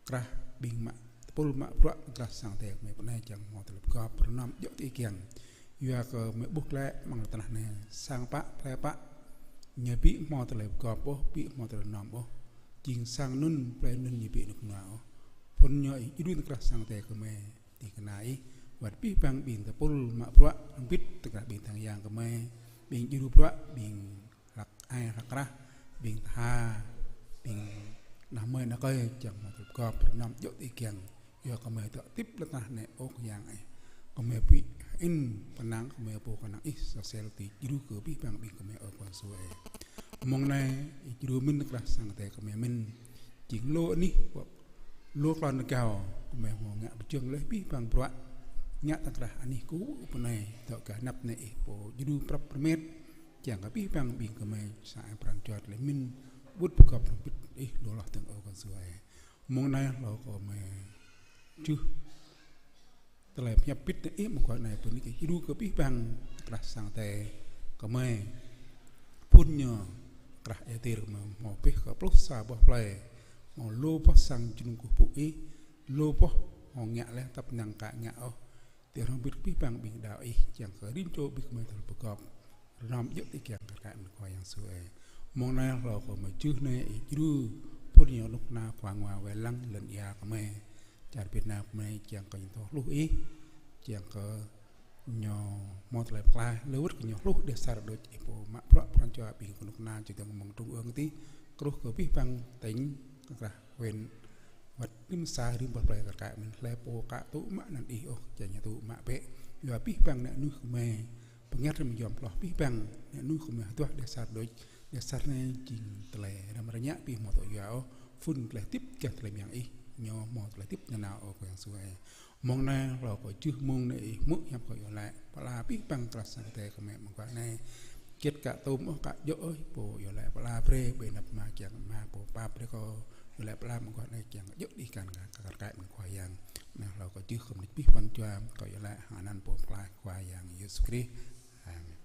Krah ƀing mă, tơpul mă bruă tơkrah sang Ơi Adai kơmơi pơ anai kiăng hmâo tơlơi pơgop rơnŭk djơ̆ tui ih kiăng. Yua kơ kơmơi ƀuh glaĭ amăng lŏn tơnah anai, sang pă, plơi pă, ñu ƀu hmâo tơlơi pơgop ôh, ƀu hmâo tơlơi rơnŭk ôh. Jing sang anŭn, plơi anŭn ñu ƀu rơnŭk rơnua ôh. Pŭn ñu ih djru tơkrah sang Ơi Adai kơmơi, ding kơna ih, wơ̆t abih bang ƀing tơpul mă bruă, hrŏm hơbĭt tơkrah ƀing tang yang kơmơi, ƀing djru bruă, ƀing hlăk ai hlăk krah, ƀing tha, ƀing ană mơi ană kơi, kiăng hmâo tơlơi pơgop rơnŭk djơ̆ tui ih kiăng. Yua kơmơi dŏ hơdip lŏn tơnah anai ơ Khua Yang ơi. Kơmơi ƀu hơĭn pơnăng, kơmơi pô kơnang ih, sơsel tui djru kơ abih bang ƀing kơmơi ơ Khua Yang Yêsu ơi. Mơ̆ng anai, ih djru mĭn tơkrah sang Ơi Adai kơmơi mĭn. Jing lu anih, lu klon rơgao, kơmơi hmâo ngă pơjing laih abih bang bruă, ngă tơkrah anih kơ pơ anai, dŏ gah anăp anai ih pô djru prăp rơmet, kiăng kơ abih bang ƀing kơmơi sa ai pran jua tơlơi mĭn, ƀut pơgop hrŏm hơbĭt ih lu hloh dơ̆ng ơ Khua Yang Yêsu ơi. Mơ̆ng anai hlâo kơ kơmơi čuh tơlơi pơhiăp hơbĭt anai ih mơguah anai, bơni kơ ih djru kơ abih bang tơkrah sang Ơi Adai kơmơi, pŭn ñu krah ia tơr kơmơi hmâo pĕh kơ pluh sa boh plơi, hmâo lu boh sang jơnum kơkuh pơpŭ ih, lu boh hmâo ngă laih tăp năng ka ngă ôh. Tui hrŏm hơbĭt abih bang ƀing đaŏ ih, kiăng kơ rĭm čô ƀing kơmơi tơlơi pơgop rơnŭk djơ̆ tui ih kiăng kơ kar kaĭ mơ̆n Khua Yang Yêsu ơi. Mơ̆ng anai hlâo kơ kơmơi čuh anai ih djru, pŭn ñu rơnŭk rơnua khua ngoa wai lăng lŏn ia kơmơi, čar Việt Nam kơmơi, kiăng kơ ñu thâo hluh ih, kiăng kơ ñu hmâo tơlơi pơklaih, lu wơ̆t kơ ñu hluh đeh asar đôč ih pô mă bruă pran jua ƀing kơnuk kơna čơdơ̆ng mơ̆ng trung ương dih, truh kơ abih bang tỉnh, krah huyện, wơ̆t rĭm sa rĭm boh plơi kar kaĭ mơ̆n, hlơi pô ka tŭ mă anăn ih ôh, kiăng ñu tŭ mă bĕ. Yua abih bang ană mơnuih kơmơi, pơngăt rĭm yom hloh abih bang ană mơnuih kơmơi hơduah đeh asar đôč, đeh asar anai jing tơlơi răm rơngiă ƀu hmâo tŭ yua ôh, phŭn tơlơi hơdip gah tơlơi mơyang ih, ñu hmâo tơlơi hơdip nanao ơ Khua Yang Yêsu ơi. Mơ̆ng anai hlâo kơ čuh mơ̆ng anai ih hmư̆ hiăp kơ iâu laĭ pơala abih bang tơkrah sang Ơi Adai kơmơi mơguah anai. Kiăng kơ tŭm ôh, ka djơ̆ ôh, pô iâu laĭ pơala brơi, ƀơi anăp Ama kiăng Ama pô pap brơi kơ iâu laĭ pơala mơguah anai kiăng kơ djơ̆ tui ih kiăng kơ kar kaĭ mơ̆n Khua Yang. Anai hlâo kơ čuh kơ mơnit abih pran jua kơ iâu laĭ hăng anăn Pô Pơklaih Khua Yang Yêsu Krist. Amen.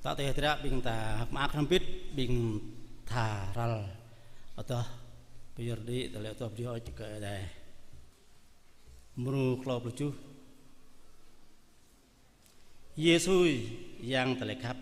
Ta tơlơi hơdră ƀing ta hơ̆k mơak hrŏm hơbĭt, ƀing ta răl adoh pơyơr đĭ tơlơi adoh pơyơr kơ Ơi Adai. Mrô klâo pluh tơjuh. Yêsu ơi, Yang tơlơi khăp.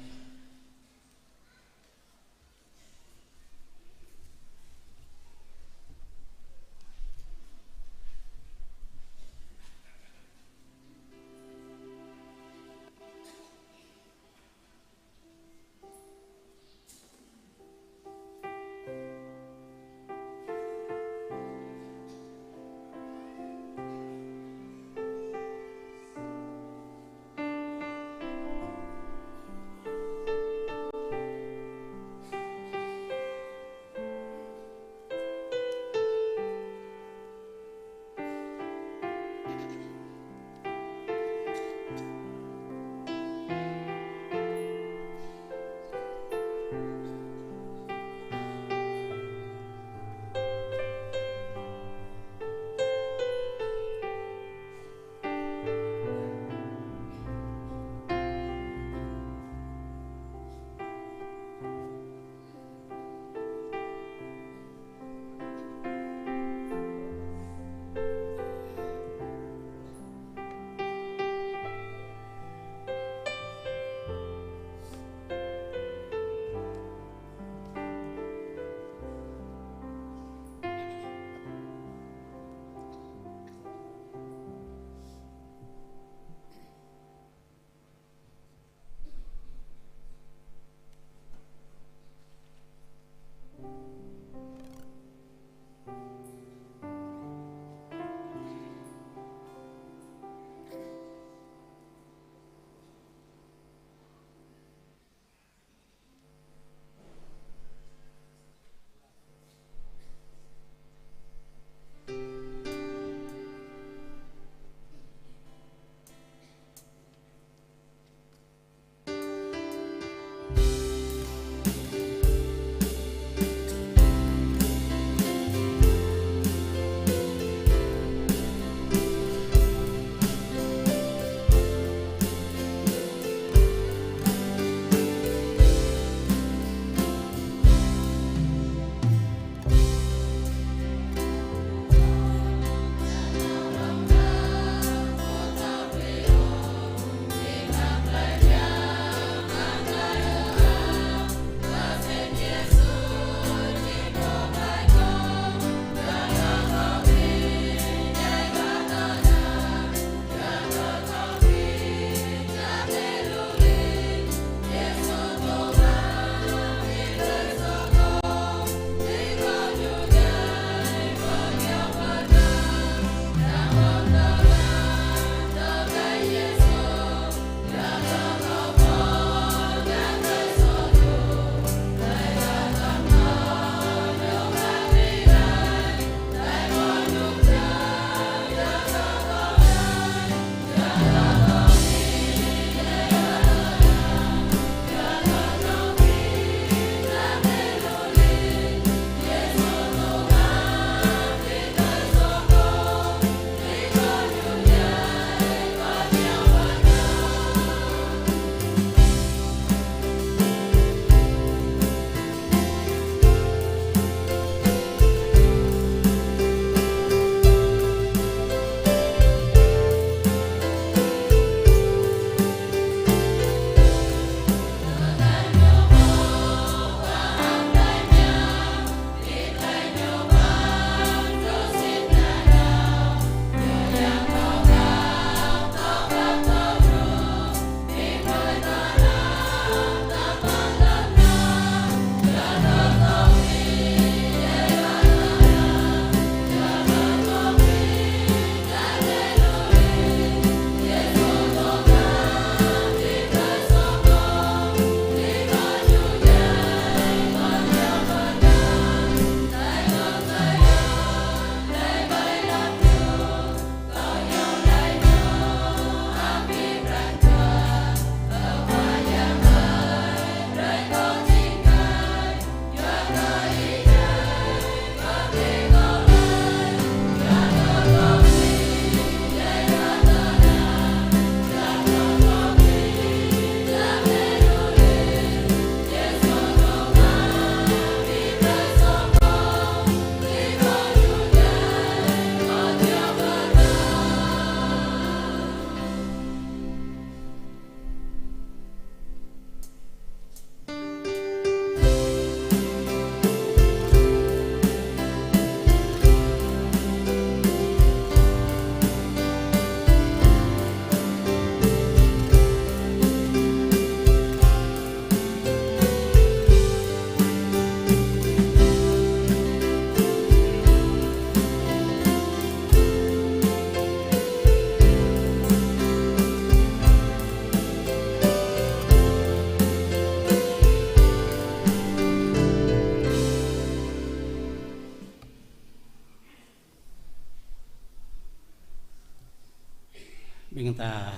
Ƀing ta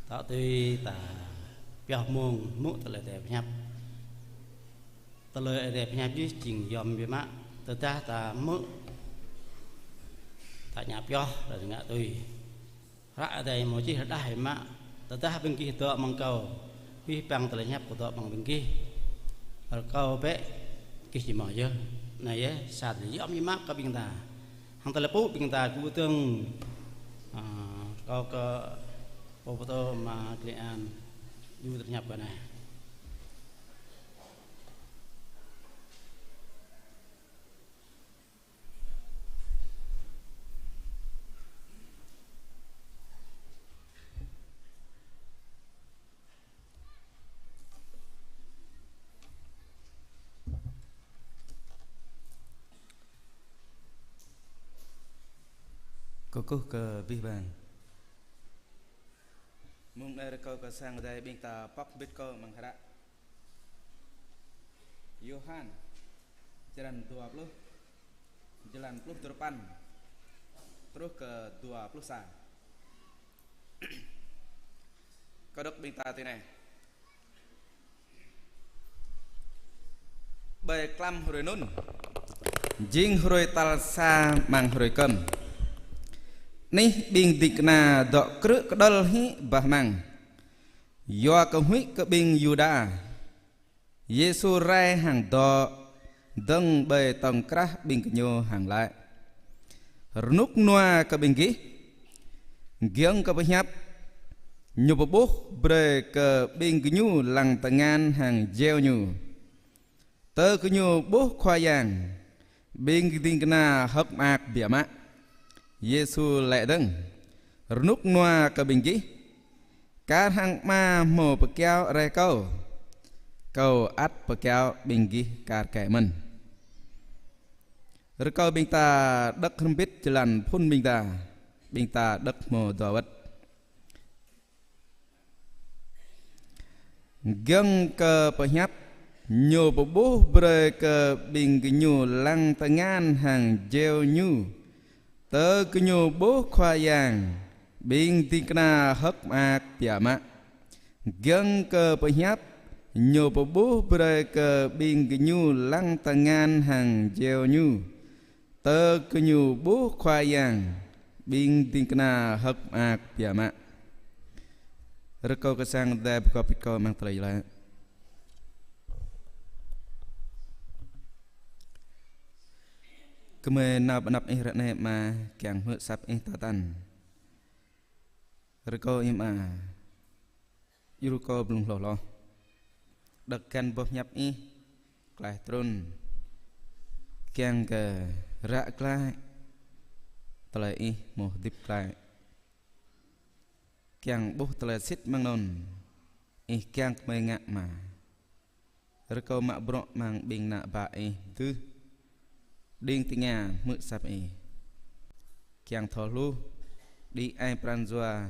tŏ tui ta pioh mông hmư̆ tơlơi Ơi Adai pơhiăp. Tơlơi Ơi Adai pơhiăp yơh jing yom biă mă. Tơdah ta hmư̆, ta ngă pioh, ta ngă tui. Hră Ơi Adai hmâo čih rơđah biă mă. Tơdah ƀing gih dŏ amăng Kâo, abih bang tơlơi hiăp Kâo dŏ amăng ƀing gih. Rơkâo bĕ gih či hmâo yơh. Anai yơh sa tơlơi yom biă mă kơ ƀing ta. Hăng tơlơi pơpŭ ƀing ta gŭ dơ̆ng. Ơ, rơkâo kơ pô pơtô Ama Klei An djru tơlơi hiăp kơ anai. Kơkuh kơ abih bang. Mông anai rơkâo kơ sang Ơi Adai ƀing ta pŏk hơbĭt kơ amăng hră Yôhan, črăn dua pluh, jơlan pluh duapăn truh kơ dua pluh sa. Kâo đŏk ƀing ta tui anai. Ƀơi klăm hrơi anŭn, jing hrơi tal sa amăng hrơi kơm. Anih ƀing ding kơna dŏ krư̆ kơđŏl hĭ bah amăng, yua kơ huĭ kơ ƀing Yuđa. Yêsu rai hăng dŏ dơ̆ng ƀơi tŏng krah ƀing gơñu hăng laĭ: Rơnŭk rơnua kơ ƀing gih, giŏng kơ pơhiăp Ñu pơƀuh brơi kơ ƀing gơñu lăng tơngan hăng jeo Ñu. Tơ gơñu ƀuh Khua Yang, ƀing ding kơna hơ̆k mơak biă mă. Yêsu laĭ dơ̆ng: Rơnŭk rơnua kơ ƀing gih, kar hăng Ama hmâo pơkiaŏ rai Kâo, Kâo ăt pơkiaŏ ƀing gih kar kaĭ mơ̆n. Rơkâo ƀing ta đŏk hrŏm hơbĭt jơlan phŭn ƀing ta, ƀing ta đŏk hmâo dua wơ̆t. Giŏng kơ pơhiăp Ñu pơƀuh brơi kơ ƀing gơñu lăng tơngan hăng jeo Ñu. Tơ gơñu ƀuh Khua Yang, ƀing ding kơna hơ̆k mơak biă mă. Giŏng kơ pơhiăp Ñu pơƀuh brơi kơ ƀing gơñu lăng tơngan hăng jeo Ñu. Tơ gơñu ƀuh Khua Yang, ƀing ding kơna hơ̆k mơak biă mă. Rơkâo kơ sang Ơi Adai pơkŏp hơbĭt kơ amăng tơlơi laĭ. Gơmơi nao pơ anăp Ih ră anai Ama, kiăng hmư̆ asăp Ih tơtăn. Rơkâo Ih Ama, djru kơ blung hloh hloh. Đŏk găn boh hiăp Ih, klaih trŭn. Kiăng kơ ră glaĭ, tơlơi Ih hmâo hơdip glaĭ. Kiăng ƀuh tơlơi sĭt amăng anŭn, Ih kiăng gơmơi ngă Ama. Rơkâo mă bruă amăng ƀing ană bă Ih dưh, đing tơngia hmư̆ asăp Ih. Kiăng thâo hluh, đĭ ai pran jua,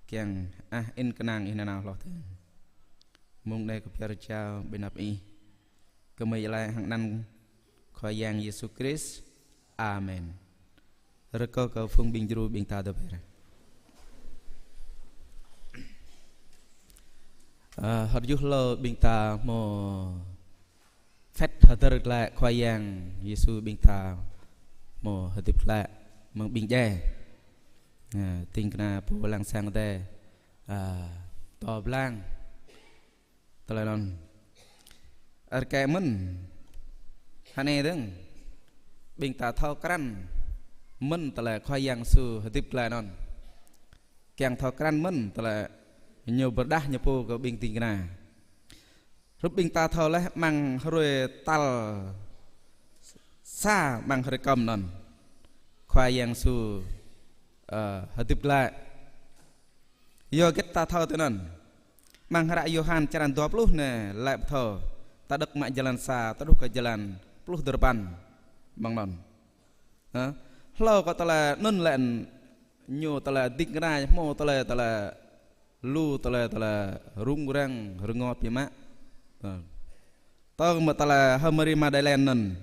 kiăng ah in kơnang Ih nanao hloh dơ̆ng. Mông anai kâo pơyơr jao ƀơi anăp Ih. Gơmơi iâu laĭ hăng anăn Khua Yang Yêsu Krist. Amen. Rơkâo kơ phung ƀing djru ƀing ta dŏ be̱r. Ơ, hơdjŭ hlâo ƀing ta hmâo phĕt hơdơr glaĭ Khua Yang Yêsu ƀing ta hmâo hơdip glaĭ amăng ƀing djai. Ơ, ding kơna pô lăng sang Ơi Adai, ơ, pơtô pơblang tơlơi anŭn. Rơkâo mơ̆n, hơnai dơ̆ng, ƀing ta thâo krăn mơ̆n tơlơi Khua Yang Yêsu hơdip glaĭ anŭn. Kiăng thâo krăn mơ̆n tơlơi Ñu pơrơđah Ñu pô kơ ƀing ding kơna. Hrup ƀing ta thâo laih amăng hrơi tal sa amăng hrơi kơm anŭn, Khua Yang Yêsu, ơ, hơdip glaĭ. Yua hơget ta thâo tui anŭn? Amăng hră Yôhan črăn dua pluh anai laĭ pơthâo, ta đŏk mă jơlan sa truh kơ jơlan pluh duapăn amăng anŭn. Hă? Hlâo kơ tơlơi anŭn lĕ ñu tơlơi ding kơna hmâo tơlơi, tơlơi lu tơlơi, tơlơi rŭng răng rơngot biă mă. Hă. Tơl mơ̆ tơlơi hơ Mari Mađalen anŭn.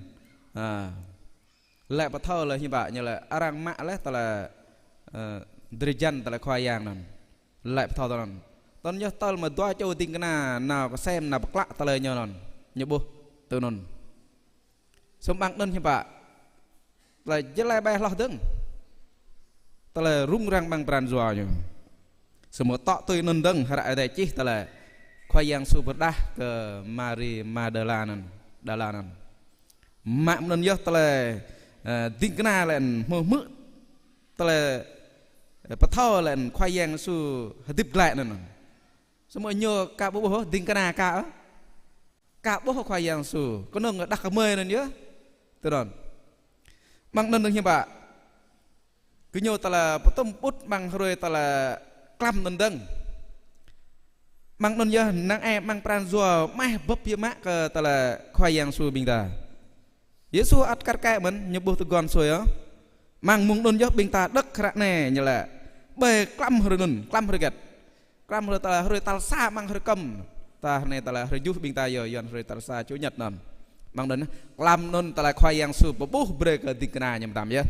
Hă. Laĭ pơthâo laih hiư̆m pă ñu laĭ arăng mă laih tơlơi, ơ, drơi jăn tơlơi Khua Yang anŭn. Laĭ pơthâo tui anŭn. Tơl yơh tơl mơ̆ dua čô ding kơna nao kơsem nao pơklă tơlơi ñu anŭn. Ñu ƀuh tui anŭn. Samơ̆ ƀing anŭn hiư̆m pă. Tơlơi jơlai ƀai hloh dơ̆ng. Tơlơi rŭng răng amăng pran jua ñu. Samơ̆ tŏ tui anŭn dơ̆ng hră Ơi Adai čih tơlơi Khua Yang Yêsu pơrơđah kơ Mari Madala anŭn, Đala anŭn. Mă mơ̆n anŭn yơh tơlơi, ơ, ding kơna lĕ hmư̆ hmư̆ tơlơi, ơ, pơthâo lĕ Khua Yang Yêsu hơdip glaĭ anŭn. Samơ̆ ñu ka ƀu ƀuh, ding kơna ka ôh. Ka ƀuh Khua Yang Yêsu, kơnơ̆ng đah kơmơi anŭn yơh. Tui anŭn. Amăng anŭn dơ̆ng hiư̆m pă. Gơñu tơlơi pơtŭm pơƀut amăng hrơi tơlơi klăm anŭn dơ̆ng. Amăng anŭn yơh năng ai amăng pran jua mơ̆ bưp biă mă kơ tơlơi Khua Yang Yêsu ƀing ta. Yêsu ăt kar kaĭ mơ̆n, ñu ƀuh tơguan sui ôh. Amăng mông anŭn yơh ƀing ta đŏk hră anai ñu laĭ. Ƀơi klăm hrơi anŭn, klăm hrơi hơget. Klăm hrơi tơlơi, hrơi tal sa amăng hrơi kơm. Tơl anai tơlơi hrơi juh ƀing ta yơh, Yuan hrơi tal sa Chủ nhật anŭn. Amăng anŭn, klăm anŭn tơlơi Khua Yang Yêsu pơƀuh brơi kơ ding kơna ñu mơtam yơh.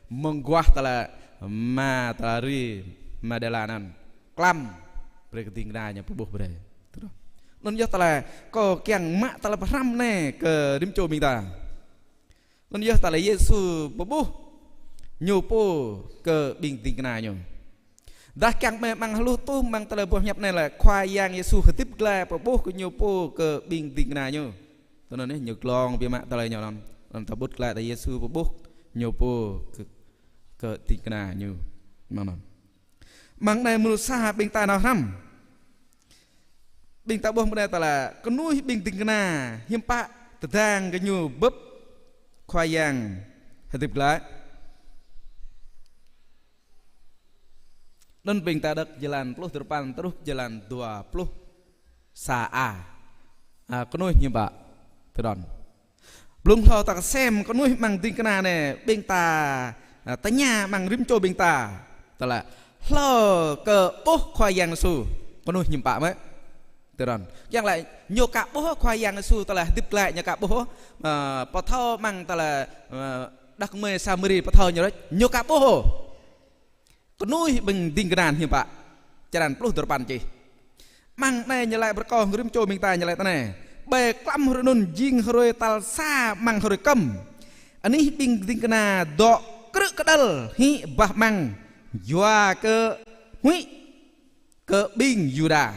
Mơguah tơlơi Mari Madala anŭn. Klăm brơi kơ ding kơna ñu pơƀuh brơi. Anŭn yơh tơlơi kâo kiăng mă tơlơi pơhrăm anai kơ rĭm čô ƀing ta. Anŭn yơh tơlơi Yêsu pơƀuh ñu pô kơ ƀing ding kơna ñu. Dah kiăng mơ̆ amăng hluh tuh amăng tơlơi boh hiăp anai lĕ Khua Yang Yêsu hơdip glaĭ pơƀuh kơ ñu pô kơ ƀing ding kơna ñu. Tui anŭn yơh ñu glông biă mă tơlơi ñu anŭn. Anŭn ta ƀuh glaĭ tơlơi Yêsu pơƀuh ñu pô kơ, kơ ding kơna ñu. Amăng anŭn. Amăng anai mrô sa ƀing ta nao hrăm. Ƀing ta ƀuh mơ̆ng anai tơlơi kơnuih ƀing ding kơna hiư̆m pă tơdang gơñu bưp Khua Yang hơdip glaĭ. Anŭn ƀing ta đŏk jơlan pluh duarơpăn truh jơlan dua pluh sa a. A, kơnuih hiư̆m pă. Tui anŭn. Blung hlâo ta kơsem kơnuih amăng ding kơna anai, ƀing ta, ơ, tơña amăng rĭm čô ƀing ta. Tơlơi hlâo kơ ƀuh Khua Yang Yêsu, kơnuih hiư̆m pă mơ̆. Tui anŭn. Kiăng laĭ, ñu ka ƀuh Khua Yang Yêsu tơlơi hơdip glaĭ ñu ka ƀuh, ơ, pơthâo amăng tơlơi, ơ, đah kơmơi Samari pơthâo ñu rơ̆t, ñu ka ƀuh. Kơnuih ƀing ding kơna hiư̆m pă. Črăn pluh duarơpăn čih. Amăng anai ñu laĭ brơi kơ rĭm čô ƀing ta ñu laĭ tui anai. Ƀơi klăm hrơi anŭn jing hrơi tal sa amăng hrơi kơm. Anih ƀing ding kơna dŏ krư̆ kơđăl hĭ bah amăng. Yua kơ huĭ kơ ƀing Yuđa.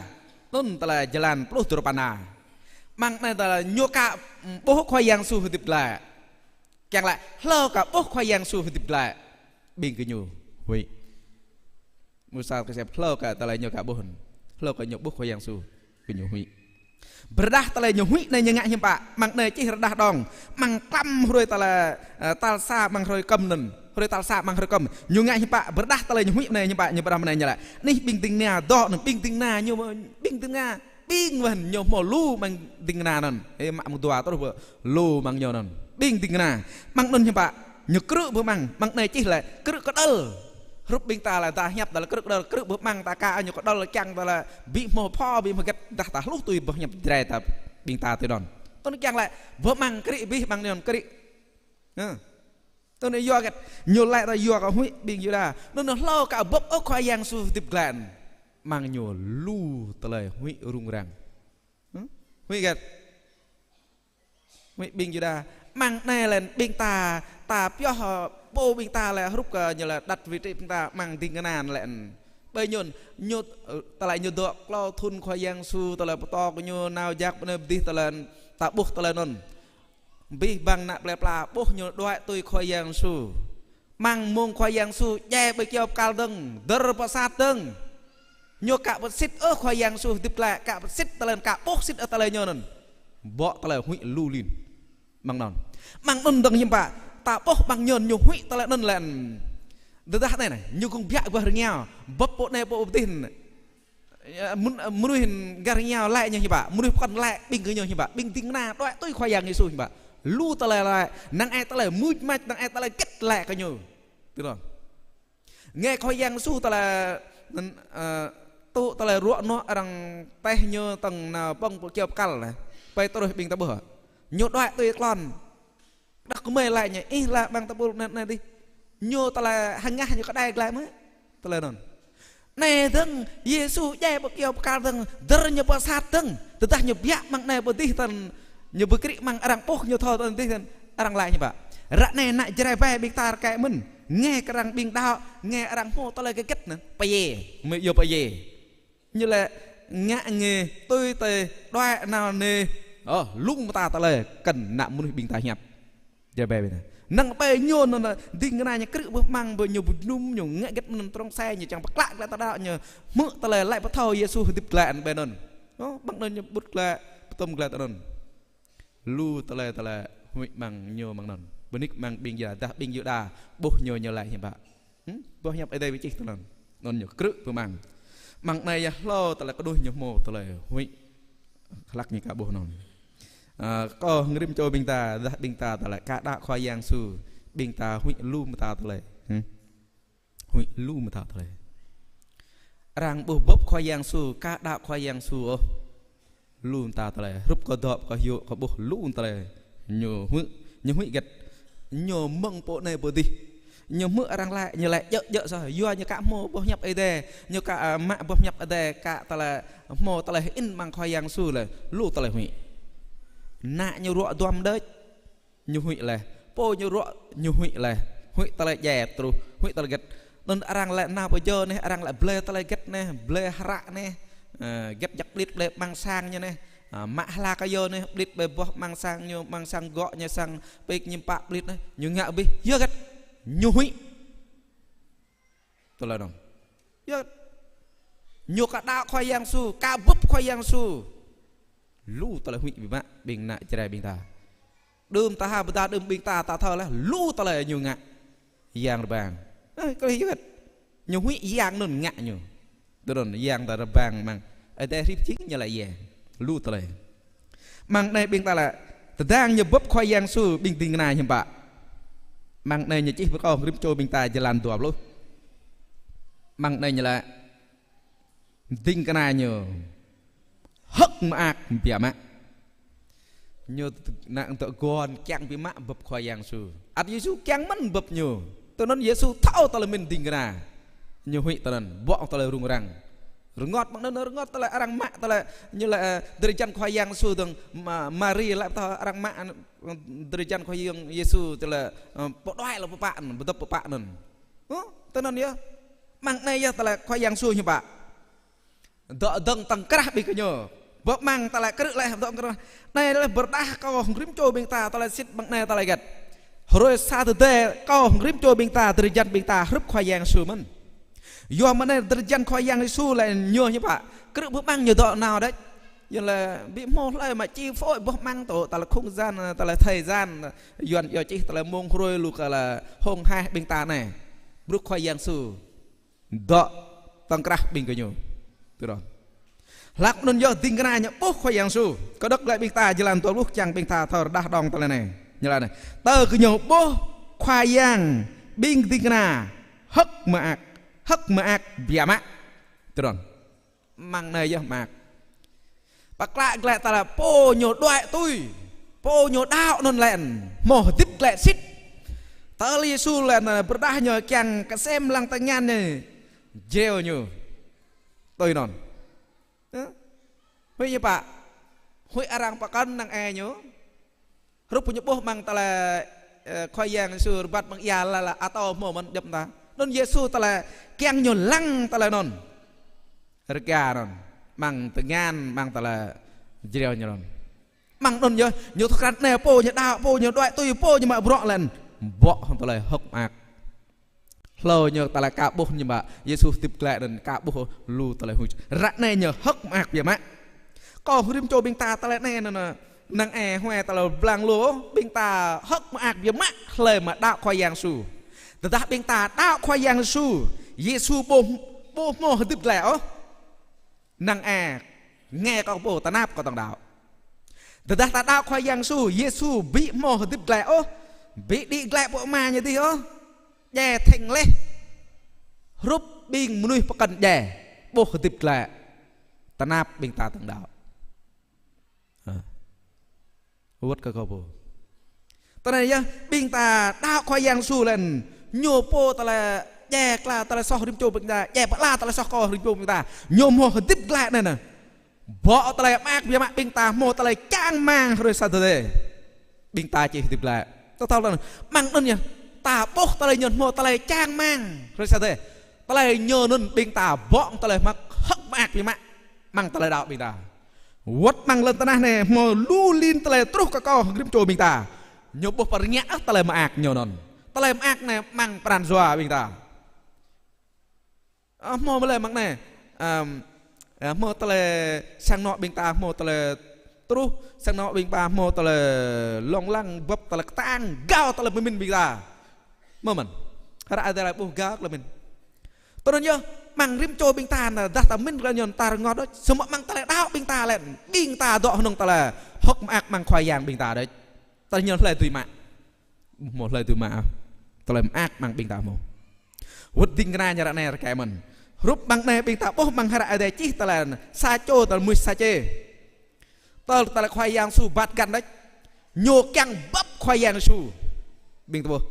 Anŭn tơlơi jơlan pluh duarơpăn a. Amăng anai tơlơi ñu ka ƀuh Khua Yang Yêsu hơdip glaĭ. Kiăng laĭ, hlâo kơ ƀuh Khua Yang Yêsu hơdip glaĭ. Ƀing gơñu huĭ. Mrô sa kơsem hlâo kơ tơlơi ñu ka ƀuh. Hlâo kơ ñu ƀuh Khua Yang Yêsu. Gơñu huĭ. Pơrơđah tơlơi ñu huĭ anai ñu ngă hiư̆m pă. Amăng anai čih rơđah dơ̆ng. Amăng klăm hrơi tơlơi, ơ, tal sa amăng hrơi kơm anŭn. Hrơi tal sa amăng hrơi kơm. Ñu ngă hiư̆m pă. Pơrơđah tơlơi ñu huĭ anai hiư̆m pă. Ñu pơrơđah anai ñu laĭ. Anih ƀing ding kơna dŏ anŭn ƀing ding kơna ñu, ƀing ding kơna. Ƀing wơ̆n ñu hmâo lu amăng ding kơna anŭn. Ê, mă mơ̆ng dua truh pơ lu amăng ñu anŭn. Ƀing ding kơna. Amăng anŭn hiư̆m pă. Ñu krư̆ pơmăng. Amăng anai čih lĕ krư̆ kơđăl. Hrup ƀing ta lĕ ta hiăp ta lĕ krư̆ kơđăl, krư̆ pơmăng ta ka ñu kơđăl kiăng ta lĕ ƀu hmâo pho ƀu hmâo hơget dah ta hluh tui boh hiăp Jrai ta ƀing ta tui anŭn. Tui anŭn kiăng lĕ pơmăng krư̆ abih amăng anŭn krư̆. Hă. Tui anŭn yua hơget, ñu laĭ ta yua kơ huĭ ƀing Yuđa. Anŭn hlâo kơ ƀuh ôh Khua Yang Yêsu hơdip glaĭ. Amăng ñu lu tơlơi huĭ rŭng răng. Hă? Huĭ hơget. Huĭ ƀing Yuđa. Amăng anai lĕ ƀing ta, ta pioh, ơ, pô ƀing ta lĕ hrup kơ ñu lĕ đặt vị trí ƀing ta amăng ding kơna lĕ. Ƀơi ñu, ñu, ơ, tơlơi ñu dŏ klâo thŭn Khua Yang Yêsu, tơlơi pơtô kơ ñu nao jak pơ anai pơ adih tơlơi ta ƀuh tơlơi anŭn. Abih bang ană plei pla ƀuh ñu đuaĭ tui Khua Yang Yêsu. Amăng mông Khua Yang Yêsu djai ƀơi kyâo pơkăl dơ̆ng, dơ̆r pơsat dơ̆ng. Ñu ka pơsĭt ôh Khua Yang Yêsu hơdip glaĭ, ka pơsĭt tơlơi, ka ƀuh sĭt ôh tơlơi ñu anŭn. Bŏ tơlơi huĭ lu lin. Amăng anŭn. Amăng anŭn dơ̆ng hiư̆m pă, ta ƀuh amăng ñu, ñu huĭ tơlơi anŭn lĕ. Tơdah anai, ñu kơ̆ng biă guah rơngiao, bưp pơ anai pơ adih. Ơ, mơnuih gah rơngiao laĭ ñu hiư̆m pă, mơnuih pơkŏn laĭ ƀing gơñu hiư̆m pă, ƀing ding kơna đuaĭ tui Khua Yang Yêsu hiư̆m pă. Lu tơlơi laĭ, năng ai tơlơi mưč mač, năng ai tơlơi hơget laĭ kơ ñu. Tui anŭn. Ngă Khua Yang Yêsu tơlơi, ơ, tŭ tơlơi ruă nuă arăng teh ñu tơ̆ng nao pơ̆ng pơ kyâo pơkăl anai. Pêtrôs ƀing ta ƀuh. Ñu đuaĭ tui klon. Đah kơmơi laĭ ñu, ih laĭ amăng tơpul anai, anai adih. Ñu tơlơi hơngah ñu kơđai glaĭ mơ̆. Tơlơi anŭn. Anai dơ̆ng, Yêsu djai pơ kyâo pơkal dơ̆ng, dơ̆r ñu pơsat dơ̆ng, tơdah ñu biă mơ̆ng anai pơ adih tơ̆n, ñu pơkrĭ mơ̆ng arăng ƀuh ñu thâo tơ̆n adih tơ̆n, arăng laĭ hiư̆m pă. Ră anai ană Jrai ƀing ta rơkơi mơ̆n, ngă kơ arăng ƀing đaŏ, ngă arăng hmâo tơlơi hơget anŭn, pơyê, mơ̆ yua pơyê. Ñu laĭ ngă ngă tui tơlơi đuaĭ nao anai, ơ, lu mơta tơlơi kơnơ̆ng ană mơnuih ƀing ta hiăp. Jrai ƀing ta. Năng ƀai ñu anŭn, ding kơna ñu krư̆ ƀơ̆ mơ̆ng ƀơi ñu ƀu jơnum ñu ngă hơget mơ̆n trŏng sai ñu čang pơklă glăi ta đaŏ ñu hmư̆ tơlơi laĭ pơthâo Yêsu hơdip glăi anŭn ƀai anŭn. Ơ, ƀăng anŭn ñu ƀut glăi, pơtŭm glăi ta anŭn. Lu tơlơi tơlơi huĭ mơ̆ng ñu mơ̆ng anŭn. Bơnik mơ̆ng ƀing Yuđa, dah ƀing Yuđa ƀuh ñu ñu laĭ hiư̆m pă. Hm? Ƀuh hiăp Ơi Adai ƀu čih tơlơi anŭn. Anŭn ñu krư̆ ƀơ̆ mơ̆ng. Mơ̆ng anai yơh hlâo tơlơi kơđuh ñu hmâo tơlơi huĭ. Hlăk ñu ka ƀuh anŭn. Ơ, kâo hăng rĭm čô ƀing ta, dah ƀing ta tơlơi ka đaŏ Khua Yang Yêsu, ƀing ta huĭ lu mơta tơlơi. Hm? Huĭ lu mơta tơlơi. Arăng ƀuh bưp Khua Yang Yêsu, ka đaŏ Khua Yang Yêsu ôh. Lu mơta tơlơi. Hrup kơ dŏ, kơ hiư̆m, kơ ƀuh lu mơta tơlơi. Ñu huĭ, ñu huĭ hơget. Ñu mơ̆ng pơ anai pơ adih. Ñu hmư̆ arăng laĭ, ñu laĭ djơ̆ djơ̆ soh. Yua ñu ka hmâo boh hiăp Ơi Adai. Ñu ka, ơ, mă boh hiăp Ơi Adai, ka tơlơi hmâo tơlơi hơĭn mơ̆ng Khua Yang Yêsu lĕ. Lu tơlơi huĭ. Ană ñu ruă duăm đôč. Ñu huĭ laih. Pô ñu ruă, ñu huĭ laih. Huĭ tơlơi djai truh, huĭ tơlơi hơget. Anŭn arăng laĭ nao pơ jơ anai, arăng laĭ blơi tơlơi hơget anai, blơi hră anai. Ơ, hơget jak pơƀlĭt blơi amăng sang ñu anai. Ơ, mă hla kơ yơ anai, pơƀlĭt blơi boh amăng sang ñu, amăng sang gŏ ñu, sang pik ñu pă pơƀlĭt anai. Ñu ngă abih, yua hơget. Ñu huĭ. Tơlơi anŭn. Yua. Ñu ka đaŏ Khua Yang Yêsu, ka bưp Khua Yang Yêsu. Lu tơlơi huĭ biă mă ƀing ană Jrai ƀing ta. Đưm ta ha ƀôdah đưm ƀing ta ta thâo laih, lu tơlơi ñu ngă. Yang rơbang. Ơ, kơ yua. Ñu huĭ yang anŭn ngă ñu. Tơdơi anŭn yang ta rơbang mơ̆ng. Ơi Adai hrip jing ñu laĭ yang. Lu tơlơi. Mơ̆ng anai ƀing ta laĭ, tơdang ñu bưp Khua Yang Yêsu ƀing ding kơna hiư̆m pă. Mơ̆ng anai ñu čih pơkŏ rĭm čô ƀing ta jơlan dua pluh. Mơ̆ng anai ñu laĭ, ding kơna ñu hơ̆k mơak biă mă. Ñu nă tơguan kiăng biă mă bưp Khua Yang Yêsu. Ăt Yêsu kiăng mơ̆n bưp ñu. Tui anŭn Yêsu thâo tơlơi mĭn ding kơna. Ñu huĭ tui anŭn, ƀuh tơlơi rŭng răng. Rơngot mơ̆ng anŭn, rơngot tơlơi arăng mă tơlơi ñu laĭ, ơ, drơi jăn Khua Yang Yêsu dơ̆ng, Ma-, Mari laĭ pơtô arăng mă, ơ, drơi jăn Khua Yang Yêsu tơlơi, ơ, pơđuaĭ lŏ pơpă anŭn, pơdŏp pơpă anŭn. Ơ, tui anŭn yơh. Mơ̆ng anai yơh tơlơi Khua Yang Yêsu hiư̆m pă. Dŏ dơ̆ng tŏng krah ƀing gơñu. Ƀơ̆ mơ̆ng tơlơi krư̆ laih dŏ tŏng krah. Anai laih pơrơđah kâo hăng rĭm čô ƀing ta tơlơi sĭt mơ̆ng anai tơlơi hơget. Hrơi sa tơdơi kâo hăng rĭm čô ƀing ta drơi jăn ƀing ta hrup Khua Yang Yêsu mơ̆n. Yua mơ̆ng anai drơi jăn Khua Yang Yêsu lĕ ñu hiư̆m pă. Krư̆ ƀơ̆ mơ̆ng ñu dŏ nao đôč. Yua lĕ ƀu hmâo hlơi mă chi phối ƀơ̆ mơ̆ng tŏ tơlơi không gian, tơlơi thời gian. Yuan yua čih tơlơi mông hrơi lu kơ lĕ hông hah ƀing ta anai. Bruă Khua Yang Yêsu. Dŏ tŏng krah ƀing gơñu. Tui anŭn. Hlăk anŭn yơh ding kơna ñu ƀuh Khua Yang Yêsu. Kơdơ̆k glaĭ ƀing ta jơlan dua pluh čang ƀing ta thâo rơđah đŏng tơlơi anai. Ñu laĭ anai. Tơ gơñu ƀuh Khua Yang ƀing ding kơna hơ̆k mơak. Hơ̆k mơak biă mă. Tui anŭn. Mơ̆ng anai yơh mơak. Pơklă glaĭ tơlơi pô ñu đuaĭ tui. Pô ñu đaŏ anŭn lĕ. Hmâo hơdip glaĭ sĭt. Tơl Yêsu lĕ pơrơđah ñu kiăng kơsem lăng tơngan ñu. Jreo ñu. Tui anŭn. Ơ? Huĭ ñu pă. Huĭ arăng pơkŏn năng ai ñu. Hrup ñu ƀuh mơ̆ng tơlơi, ơ, Khua Yang Yêsu rơbat mơ̆ng ia lă lă atâo hmâo mơ̆n djŏp ta. Anŭn Yêsu tơlơi kiăng ñu lăng tơlơi anŭn. Rơka anŭn. Mơ̆ng tơngan, mơ̆ng tơlơi jreo ñu anŭn. Mơ̆ng anŭn yơh, ñu thâo krăn anai pô ñu đaŏ, pô ñu đuaĭ tui, pô ñu mă bruă lĕ. Ƀuh hăng tơlơi hơ̆k mơak. Hlâo ñu tơlơi ka ƀuh ñu mă, Yêsu hơdip glaĭ anŭn ka ƀuh lu tơlơi huĭ. Ră anai ñu hơ̆k mơak biă mă. Kâo hăng rĭm čô ƀing ta tơlơi anai anŭn, năng ai huai tơlơi blang lu, ƀing ta hơ̆k mơak biă mă, hlơi mă đaŏ Khua Yang Yêsu. Tơdah ƀing ta đaŏ Khua Yang Yêsu, Yêsu ƀu, ƀu hmâo hơdip glaĭ ôh. Năng ai, nge kâo pô tơnap kâo tŏng đaŏ. Tơdah ta đaŏ Khua Yang Yêsu, Yêsu ƀu hmâo hơdip glaĭ ôh, ƀu đĭ glaĭ pơ Ama ñu adih ôh. Djai thĕng laih. Hrup ƀing mơnuih pơkŏn djai. Ƀu hơdip glaĭ. Tơnap ƀing ta tŏng đaŏ. Hă. Wơ̆t kơ kâo pô. Tơlơi anai yơh, ƀing ta đaŏ Khua Yang Yêsu lĕ, ñu pô tơlơi Djai pơala tơlơi soh rĭm čô ƀing ta, djai pơala tơlơi soh kơ rĭm čô ƀing ta. Ñu hmâo hơdip glaĭ anai nă. Bŏ tơlơi mơak biă mă ƀing ta hmâo tơlơi čang rơmang hrơi sa tơdơi. Ƀing ta či hơdip glaĭ. Tơl tơl anŭn, mơ̆ng anŭn yơh, ta ƀuh tơlơi ñu hmâo tơlơi čang rơmang hrơi sa tơdơi. Tơlơi ñu anŭn ƀing ta bŏ tơlơi mơak hơ̆k mơak biă mă mơ̆ng tơlơi đaŏ ƀing ta. Wơ̆t mơ̆ng lŏn tơnah anai hmâo lu lin tơlơi truh kơ kơ rĭm čô ƀing ta. Ñu ƀuh pơrơngiă tơlơi mơak ñu anŭn. Tơlơi mơak anai mơ̆ng pran jua ƀing ta. Ơ, hmâo mơ̆ lĕ mơ̆ng anai. Ăm, ơ, hmâo tơlơi sang anŏ ƀing ta, hmâo tơlơi truh, sang anŏ ƀing ta, hmâo tơlơi lông lăng, bưp tơlơi kơtang, gao tơlơi pơmĭn ƀing ta. Hmâo mơ̆n. Hră Adai laĭ ƀuh gao tơlơi pơmĭn. Tui anŭn yơh, mơ̆ng rĭm čô ƀing ta anai, dah ta pơmĭn tơlơi ñu ta rơngot đôč. Samơ̆ mơ̆ng tơlơi đaŏ ƀing ta lĕ, ƀing ta dŏ hơnơ̆ng tơlơi hơ̆k mơak mơ̆ng Khua Yang ƀing ta đôč. Tơlơi ñu hlơi dưi mă. Hmâo hlơi dưi mă. Tơlơi mơak mơ̆ng ƀing ta hmâo. Wơ̆t ding kơna ñu ră anai rơkơi mơ̆n. Hrup mơ̆ng anai ƀing ta ƀuh mơ̆ng hră Adai čih tơlơi sa čô tơlơi mơnuih Sachê. Tơl tơlơi Khua Yang Yêsu bat găn đôč. Ñu kiăng bưp Khua Yang Yêsu. Ƀing ta ƀuh.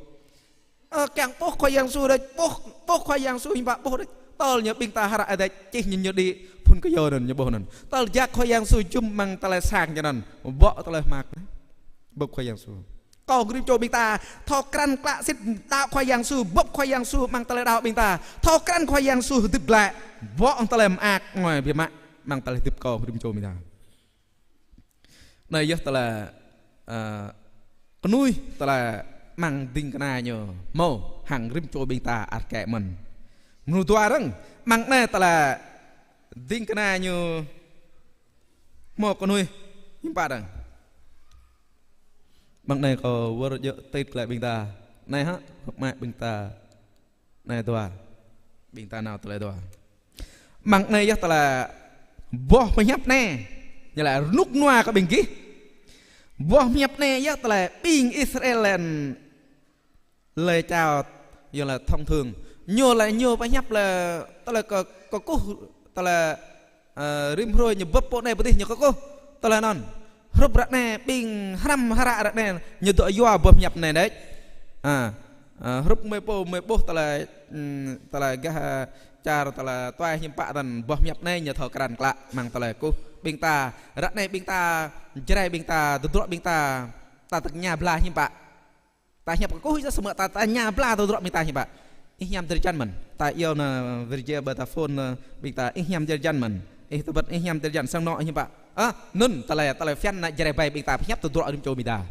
Ơ, kiăng ƀuh Khua Yang Yêsu đôč, ƀuh, ƀuh Khua Yang Yêsu hiư̆m pă ƀuh đôč. Tơl ñu ƀing ta hră Adai čih ñu, ñu đĭ phŭn kơyâo anŭn, ñu ƀuh anŭn. Tơl jak Khua Yang Yêsu jum mơ̆ng tơlơi sang ñu anŭn. Bŏ tơlơi mơak. Bưp Khua Yang Yêsu. Kơ rĭm čô ƀing ta, thâo krăn klă sĭt đaŏ Khua Yang Yêsu, bưp Khua Yang Yêsu mơ̆ng tơlơi đaŏ ƀing ta. Thâo krăn Khua Yang Yêsu hơdip glaĭ, bŏ tơlơi mơak ngui biă mă mơ̆ng tơlơi hơdip kơ rĭm čô ƀing ta. Anai yơh tơlơi, ơ, kơnuih tơlơi mơ̆ng ding kơna ñu hmâo hăng rĭm čô ƀing ta rơkơi mơ̆n. Mơnuih dua rơ̆ng, mơ̆ng anai tơlơi ding kơna ñu hmâo kơnuih hiư̆m pă dơ̆ng. Mơ̆ng anai kâo wơr djơ̆ tĭt glaĭ ƀing ta. Anai hă, hơ̆k mơak ƀing ta. Anai dua. Ƀing ta nao tơlơi dua. Mơ̆ng anai yơh tơlơi boh pơhiăp anai. Ñu laĭ rơnŭk rơnua kơ ƀing gih. Boh pơhiăp anai yơh tơlơi ƀing Israel lĕ lĕ čao, yua lĕ thông thường. Ñu lĕ ñu pơhiăp lĕ tơlơi kơ, kơkuh tơlơi, ơ, rĭm hrơi ñu bưp pô anai pơ adih ñu kơkuh. Tơlơi anŭn. Hrup ră anai ƀing hrăm hră ră anai ñu dŏ yua boh pơhiăp anai đôč. A, ơ, hrup mơi pô mơi ƀuh tơlơi, ưm, tơlơi gah, ơ, čar tơlơi tuai hiư̆m pă tơ̆n boh pơhiăp anai ñu thâo krăn klă mơ̆ng tơlơi kơkuh. Ƀing ta, ră anai ƀing ta, Jrai ƀing ta, tơdruă ƀing ta, ta tơña bla hiư̆m pă. Ta pơhiăp kơkuh yơh samơ̆ ta, ta tơña bla tơdruă ƀing ta hiư̆m pă. Ih hiam drơi jăn mơ̆n. Ta iâu nao Virgia ƀơi ta phone nao ƀing ta, ih hiam drơi jăn mơ̆n. Ih tơbăt ih hiam drơi jăn sang anŏ hiư̆m pă. A, anŭn tơlơi, tơlơi phiăn ană Jrai ƀai ƀing ta pơhiăp tơdruă rĭm čô ƀing ta.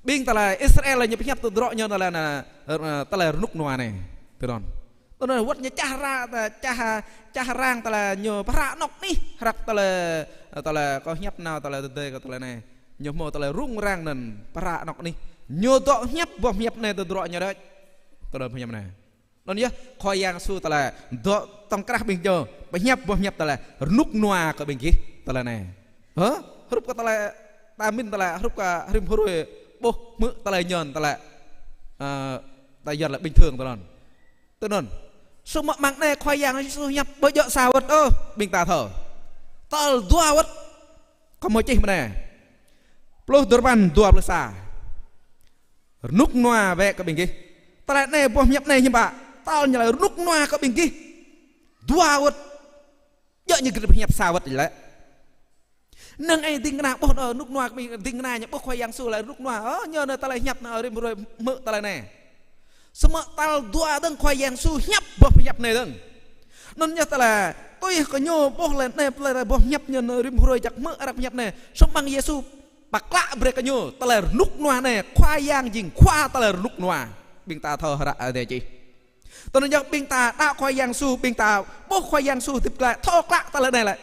Ƀing tơlơi Israel ñu pơhiăp tơdruă ñu tơlơi anai, ơ, tơlơi rơnŭk rơnua anai. Tui anŭn. Tui anŭn wơ̆t ñu čah ra, čah, čah rang tơlơi ñu pơhră anŏ anih, hrăk tơlơi, tơlơi kâo pơhiăp nao tơlơi tơdơi kơ tơlơi anai. Ñu hmâo tơlơi rŭng răng anŭn pơhră anŏ anih. Ñu dŏ pơhiăp boh pơhiăp anai tơdruă ñu đôč. Tơlơi pơhiăp anai. Anŭn yơh, Khua Yang Yêsu tơlơi dŏ tŏng krah ƀing ñu, pơhiăp boh pơhiăp tơlơi rơnŭk rơnua kơ ƀing gih tơlơi anai. Hă? Hrup kơ tơlơi ta pơmĭn tơlơi, hrup kơ rĭm hrơi ƀuh hmư̆ tơlơi ñu tơlơi, ơ, ta yua lĕ bình thường tơlơi anŭn. Tui anŭn. Samơ̆ mơ̆ng anai Khua Yang Yêsu pơhiăp ƀu djơ̆ sa wơ̆t ôh, ƀing ta thâo. Tơl dua wơ̆t. Kâo hmâo čih mơ̆ng anai. Pluh duarơpăn dua pluh sa. Rơnŭk rơnua bĕ kơ ƀing gih. Tơlơi anai boh pơhiăp anai hiư̆m pă. Tơl ñu laĭ rơnŭk rơnua kơ ƀing gih. Dua wơ̆t. Djơ̆ ñu gĭt pơhiăp sa wơ̆t lĕ. Năng ai ding kơna ƀuh, ơ, rơnŭk rơnua kơ ƀing, ding kơna ñu ƀuh Khua Yang Yêsu laĭ rơnŭk rơnua. Ơ, ñu anai tơlơi pơhiăp anai, ơ, rĭm hrơi hmư̆ tơlơi anai. Samơ̆ tơl dua dơ̆ng Khua Yang Yêsu pơhiăp boh pơhiăp anai dơ̆ng. Anŭn yơh tơlơi tui kơ ñu ƀuh lĕ anai, tơlơi boh pơhiăp ñu anai rĭm hrơi jak hmư̆ arăng pơhiăp anai. Samơ̆ Yang Yêsu pơklă brơi kơ ñu tơlơi rơnŭk rơnua anai, Khua Yang jing Khua tơlơi rơnŭk rơnua. Ƀing ta thâo hră Adai čih. Tui anŭn yơh ƀing ta đaŏ Khua Yang Yêsu, ƀing ta ƀuh Khua Yang Yêsu hơdip glaĭ, thâo klă tơlơi anai lĕ.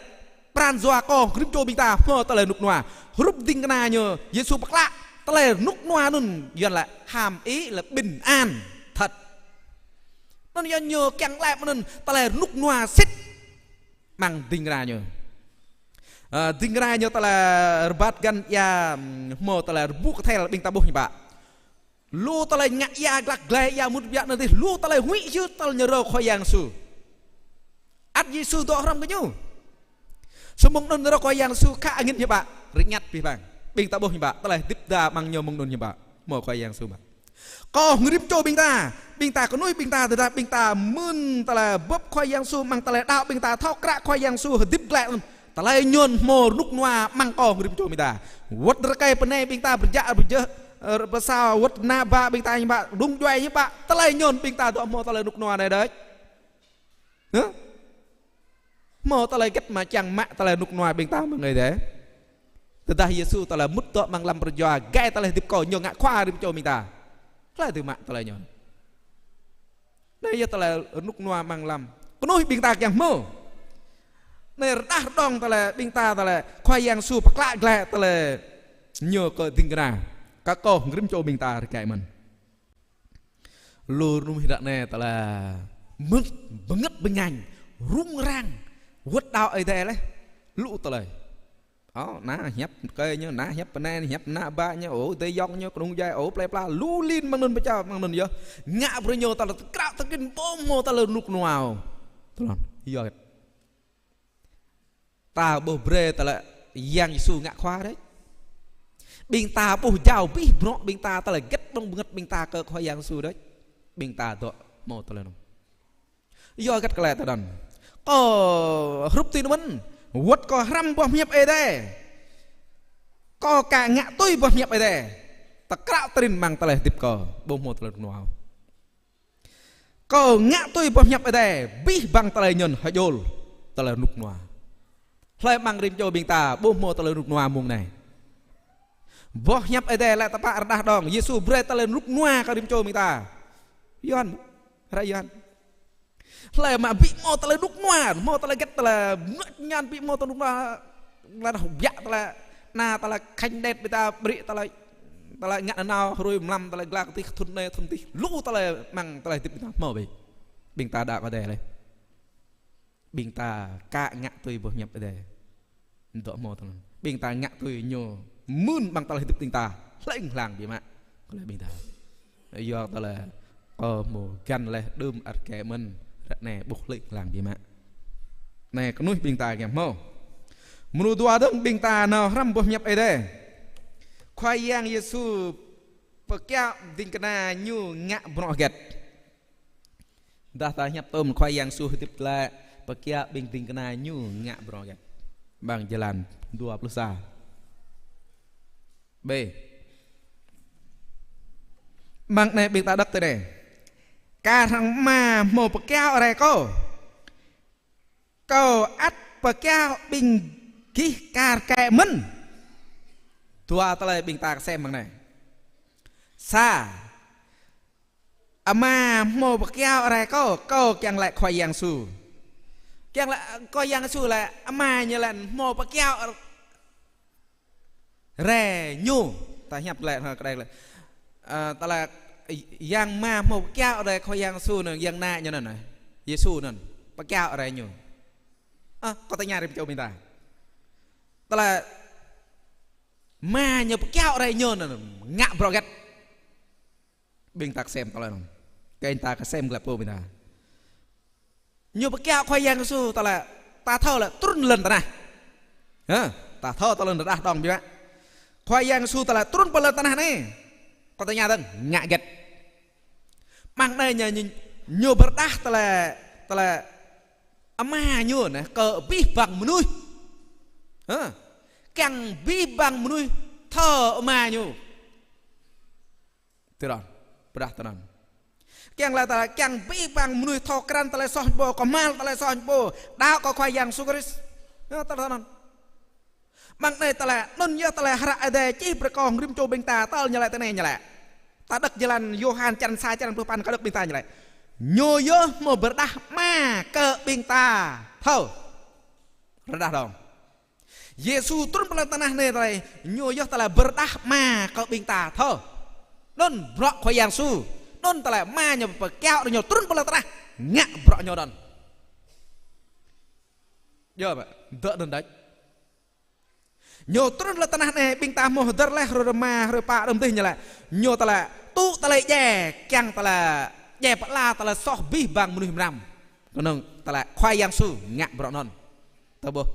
Pran jua kơ rĭm čô ƀing ta hmâo tơlơi rơnŭk rơnua. Hrup ding kơna ñu, Yêsu pơklă tơlơi rơnŭk rơnua anŭn, yua lĕ hàm ý là bình an thật. Anŭn yơh ñu kiăng laĭ mơ̆ng anŭn tơlơi rơnŭk rơnua sĭt mơ̆ng ding kơna ñu. Ơ, ding kơna ñu tơlơi rơbat găn ia, ưm, hmâo tơlơi rơbu kơthel ƀing ta ƀuh hiư̆m pă. Lu tơlơi ngă ia glăk glai ia mŭt biă anŭn dih, lu tơlơi huĭ hyưt tơl ñu rơ Khua Yang Yêsu. Ăt Yêsu dŏ hrŏm kơ ñu. Samơ̆ mơ̆ng anŭn rơ Khua Yang Yêsu khă angĭn hiư̆m pă, rơngiăt abih bang. Ƀing ta ƀuh hiư̆m pă, tơlơi hơdip ta mơ̆ng ñu mơ̆ng anŭn hiư̆m pă. Hmâo Khua Yang Yêsu mă. Kâo hơngrim čô ƀing ta, ƀing ta kơnuih ƀing ta, tơdah ƀing ta mưn tơlơi bưp Khua Yang Yêsu amăng tơlơi đaŏ ƀing ta thâo kră Khua Yang Yêsu hơdip glaĭ, tơlơi ñu hmâo rơnŭk rơnua amăng kâo hơngrim čô ƀing ta. Wơ̆t rơkơi pơnai ƀing ta pơjă pơjơh, ơ, pơsao, wơ̆t ană bă ƀing ta ñu bă, đung djuai ñu bă, tơlơi ñu ƀing ta dŏ hmâo tơlơi rơnŭk rơnua anai đôč. Hă? Hmâo tơlơi hơget mă čang mă tơlơi rơnŭk rơnua ƀing ta mơ̆ng Ơi Adai. Tơdah Yêsu tơlơi mŭt dŏ amăng lăm pơrơjua, gai tơlơi hơdip kâo, ñu ngă khua rĭm čô ƀing ta. Hlơi dưi mă tơlơi ñu. Anai yơh tơlơi rơnŭk rơnua amăng lăm kơnuih ƀing ta kiăng hmâo. Anai rơđah rơđông tơlơi ƀing ta tơlơi Khua Yang Yêsu pơklă glaĭ tơlơi ñu kơ ding kơna. Kơ kâo hơngrim čô ƀing ta rơkơi mơ̆n. Lu rơnŭk ră anai tơlơi mơ̆ng bơngăt bơngañ, rŭng răng, wơ̆t đaŏ Ơi Adai laih, lu tơlơi. Ơ, ană hiăp rơkơi ñu, ană hiăp pơnai, hiăp ană bă ñu, ơ, adơi ayŏng ñu, kơnung djuai, ơ, plơi pla, lu lin amăng anŭn pơčah, amăng anŭn yơh. Ngă brơi ñu tơlơi tơkrao tơkin ƀu hmâo tơlơi rơnŭk rơnua. Tơlơi, yơh. Ta ƀuh brơi tơlơi Yang Yêsu ngă khua đôč. Ƀing ta ƀuh jao abih bruă ƀing ta tơlơi hơget dŏng bơngăt ƀing ta kơ Khua Yang Yêsu đôč. Ƀing ta dŏ hmâo tơlơi anŭn. Yua hơget kơ tơlơi anŭn. Kâo hrup tui anŭn mơ̆n. Wơ̆t kâo hrăm boh hiăp Ơi Adai. Kâo ka ngă tui boh hiăp Ơi Adai. Tơkrao tơrin amăng tơlơi hơdip kâo. Ƀu hmâo tơlơi rơnŭk rơnua. Kâo ngă tui boh hiăp Ơi Adai, abih bang tơlơi ñu hơjol, tơlơi rơnŭk rơnua. Hlơi amăng rĭm čô ƀing ta, ƀu hmâo tơlơi rơnŭk rơnua mông anai. Boh hiăp Ơi Adai laĭ tơpă rơđah rơđông, Yêsu brơi tơlơi rơnŭk rơnua kơ rĭm čô ƀing ta. Yuan, hră Yuan. Hlơi mă ƀu hmâo tơlơi rơnŭk rơnua, hmâo tơlơi hơget tơlơi mơak ñan ƀu hmâo tơlơi rơnŭk rơnua, tơlơi hơbiă tơlơi, ană tơlơi khăñ đet ƀing ta brơi tơlơi, tơlơi ngă nanao hrui mlam tơlơi glak tih thŭn anai thŭn tih, lu tơlơi amăng tơlơi hơdip ƀing ta hmâo ƀing. Ƀing ta đaŏ kơ Ơi Adai laih. Ƀing ta ka ngă tui boh hiăp Ơi Adai. Dŏ hmâo tơlơi. Ƀing ta ngă tui ñu mưn amăng tơlơi hơdip ƀing ta. Hlơi hlang biă mă. Kơ lĕ ƀing ta. Yua tơlơi kâo hmâo găn laih đưm ăt kơ mơ̆n. Ră anai ƀuh hlơi hlang biă mă. Anai kơnuih ƀing ta kiăng hmâo. Mrô dua dơ̆ng ƀing ta nao hrăm boh hiăp Ơi Adai. Khua Yang Yêsu pơkiaŏ ding kơna ñu ngă bruă hơget. Dah ta hiăp tơm Khua Yang Yêsu hơdip glaĭ, pơkiaŏ ƀing ding kơna ñu ngă bruă hơget. Amăng Jơlan dua pluh sa. B. Amăng anai ƀing ta đŏk tui anai. Kar hăng Ama hmâo pơkiaŏ rai kâo, kâo ăt pơkiaŏ ƀing gih kar kaĭ mơ̆n. Dua tơlơi ƀing ta kơsem amăng anai. Sa, Ama hmâo pơkiaŏ rai kâo, kâo kiăng laĭ Khua Yang Yêsu. Kiăng laĭ Khua Yang Yêsu laĭ Ama ñu laĭ hmâo pơkiaŏ rai ñu. Ta hiăp glaĭ hă kơđai glaĭ. Ơ, tơlơi Yang Ama hmâo pơkiaŏ rai Khua Yang Yêsu anŭn, Yang ană ñu anŭn. Yêsu anŭn pơkiaŏ rai ñu. Ơ, kâo tơña rĭm čô ƀing ta. Tơlơi Ama ñu pơkiaŏ rai ñu anŭn ngă bruă hơget. Ƀing ta kơsem tơlơi anŭn. Kơ ƀing ta kơsem glaĭ pô ƀing ta. Ñu pơkiaŏ Khua Yang Yêsu tơlơi ta thâo lĕ trŭn lŏn tơnah. Hă? Ta thâo tơlơi rơđah rơđông biă mă. Khua Yang Yêsu tơlơi trŭn pơ lŏn tơnah anai. Kâo tơña dơ̆ng, ngă hơget. Amăng anai ñu, ñu, ñu pơrơđah tơlơi, tơlơi Ama ñu anai kơ abih bang mơnuih. Hă? Kiăng abih bang mơnuih thâo Ama ñu. Tui anŭn, pơrơđah tui anŭn. Kiăng laĭ tơlơi, kiăng abih bang mơnuih thâo krăn tơlơi soh ñu pô, kơhma̱l tơlơi soh ñu pô, đaŏ kơ Khua Yang Yêsu Krist. Yơh, tui anŭn. Amăng anai tơlơi, anŭn yơh tơlơi hră Ơi Adai čih brơi kơ hăng rĭm čô ƀing ta, tơl ñu laĭ tui anai ñu laĭ. Ta đŏk Jơlan Yôhan črăn sa črăn pluh păn, kâo đŏk ƀing ta ñu laĭ. Ñu yơh hmâo pơrơđah Ama kơ ƀing ta thâo. Rơđah rơđông. Yêsu trŭn pơ lŏn tơnah anai tơlơi, ñu yơh tơlơi pơrơđah Ama kơ ƀing ta thâo. Anŭn bruă Khua Yang Yêsu. Anŭn tơlơi Ama ñu pơkiaŏ ñu trŭn pơ lŏn tơnah. Ngă bruă ñu anŭn. Yơh, ƀă, dŏ anŭn đôč. Ñu trŭn lŏn tơnah anai, ƀing ta hmâo hơdơr laih, hrơi rơma, hrơi pă, hrơi mơdih ñu laĭ. Ñu tơlơi tŭ tơlơi djai, kiăng tơlơi djai pơala tơlơi soh abih bang mơnuih mơnam. Kơnơ̆ng tơlơi Khua Yang Yêsu ngă bruă anŭn. Ta ƀuh.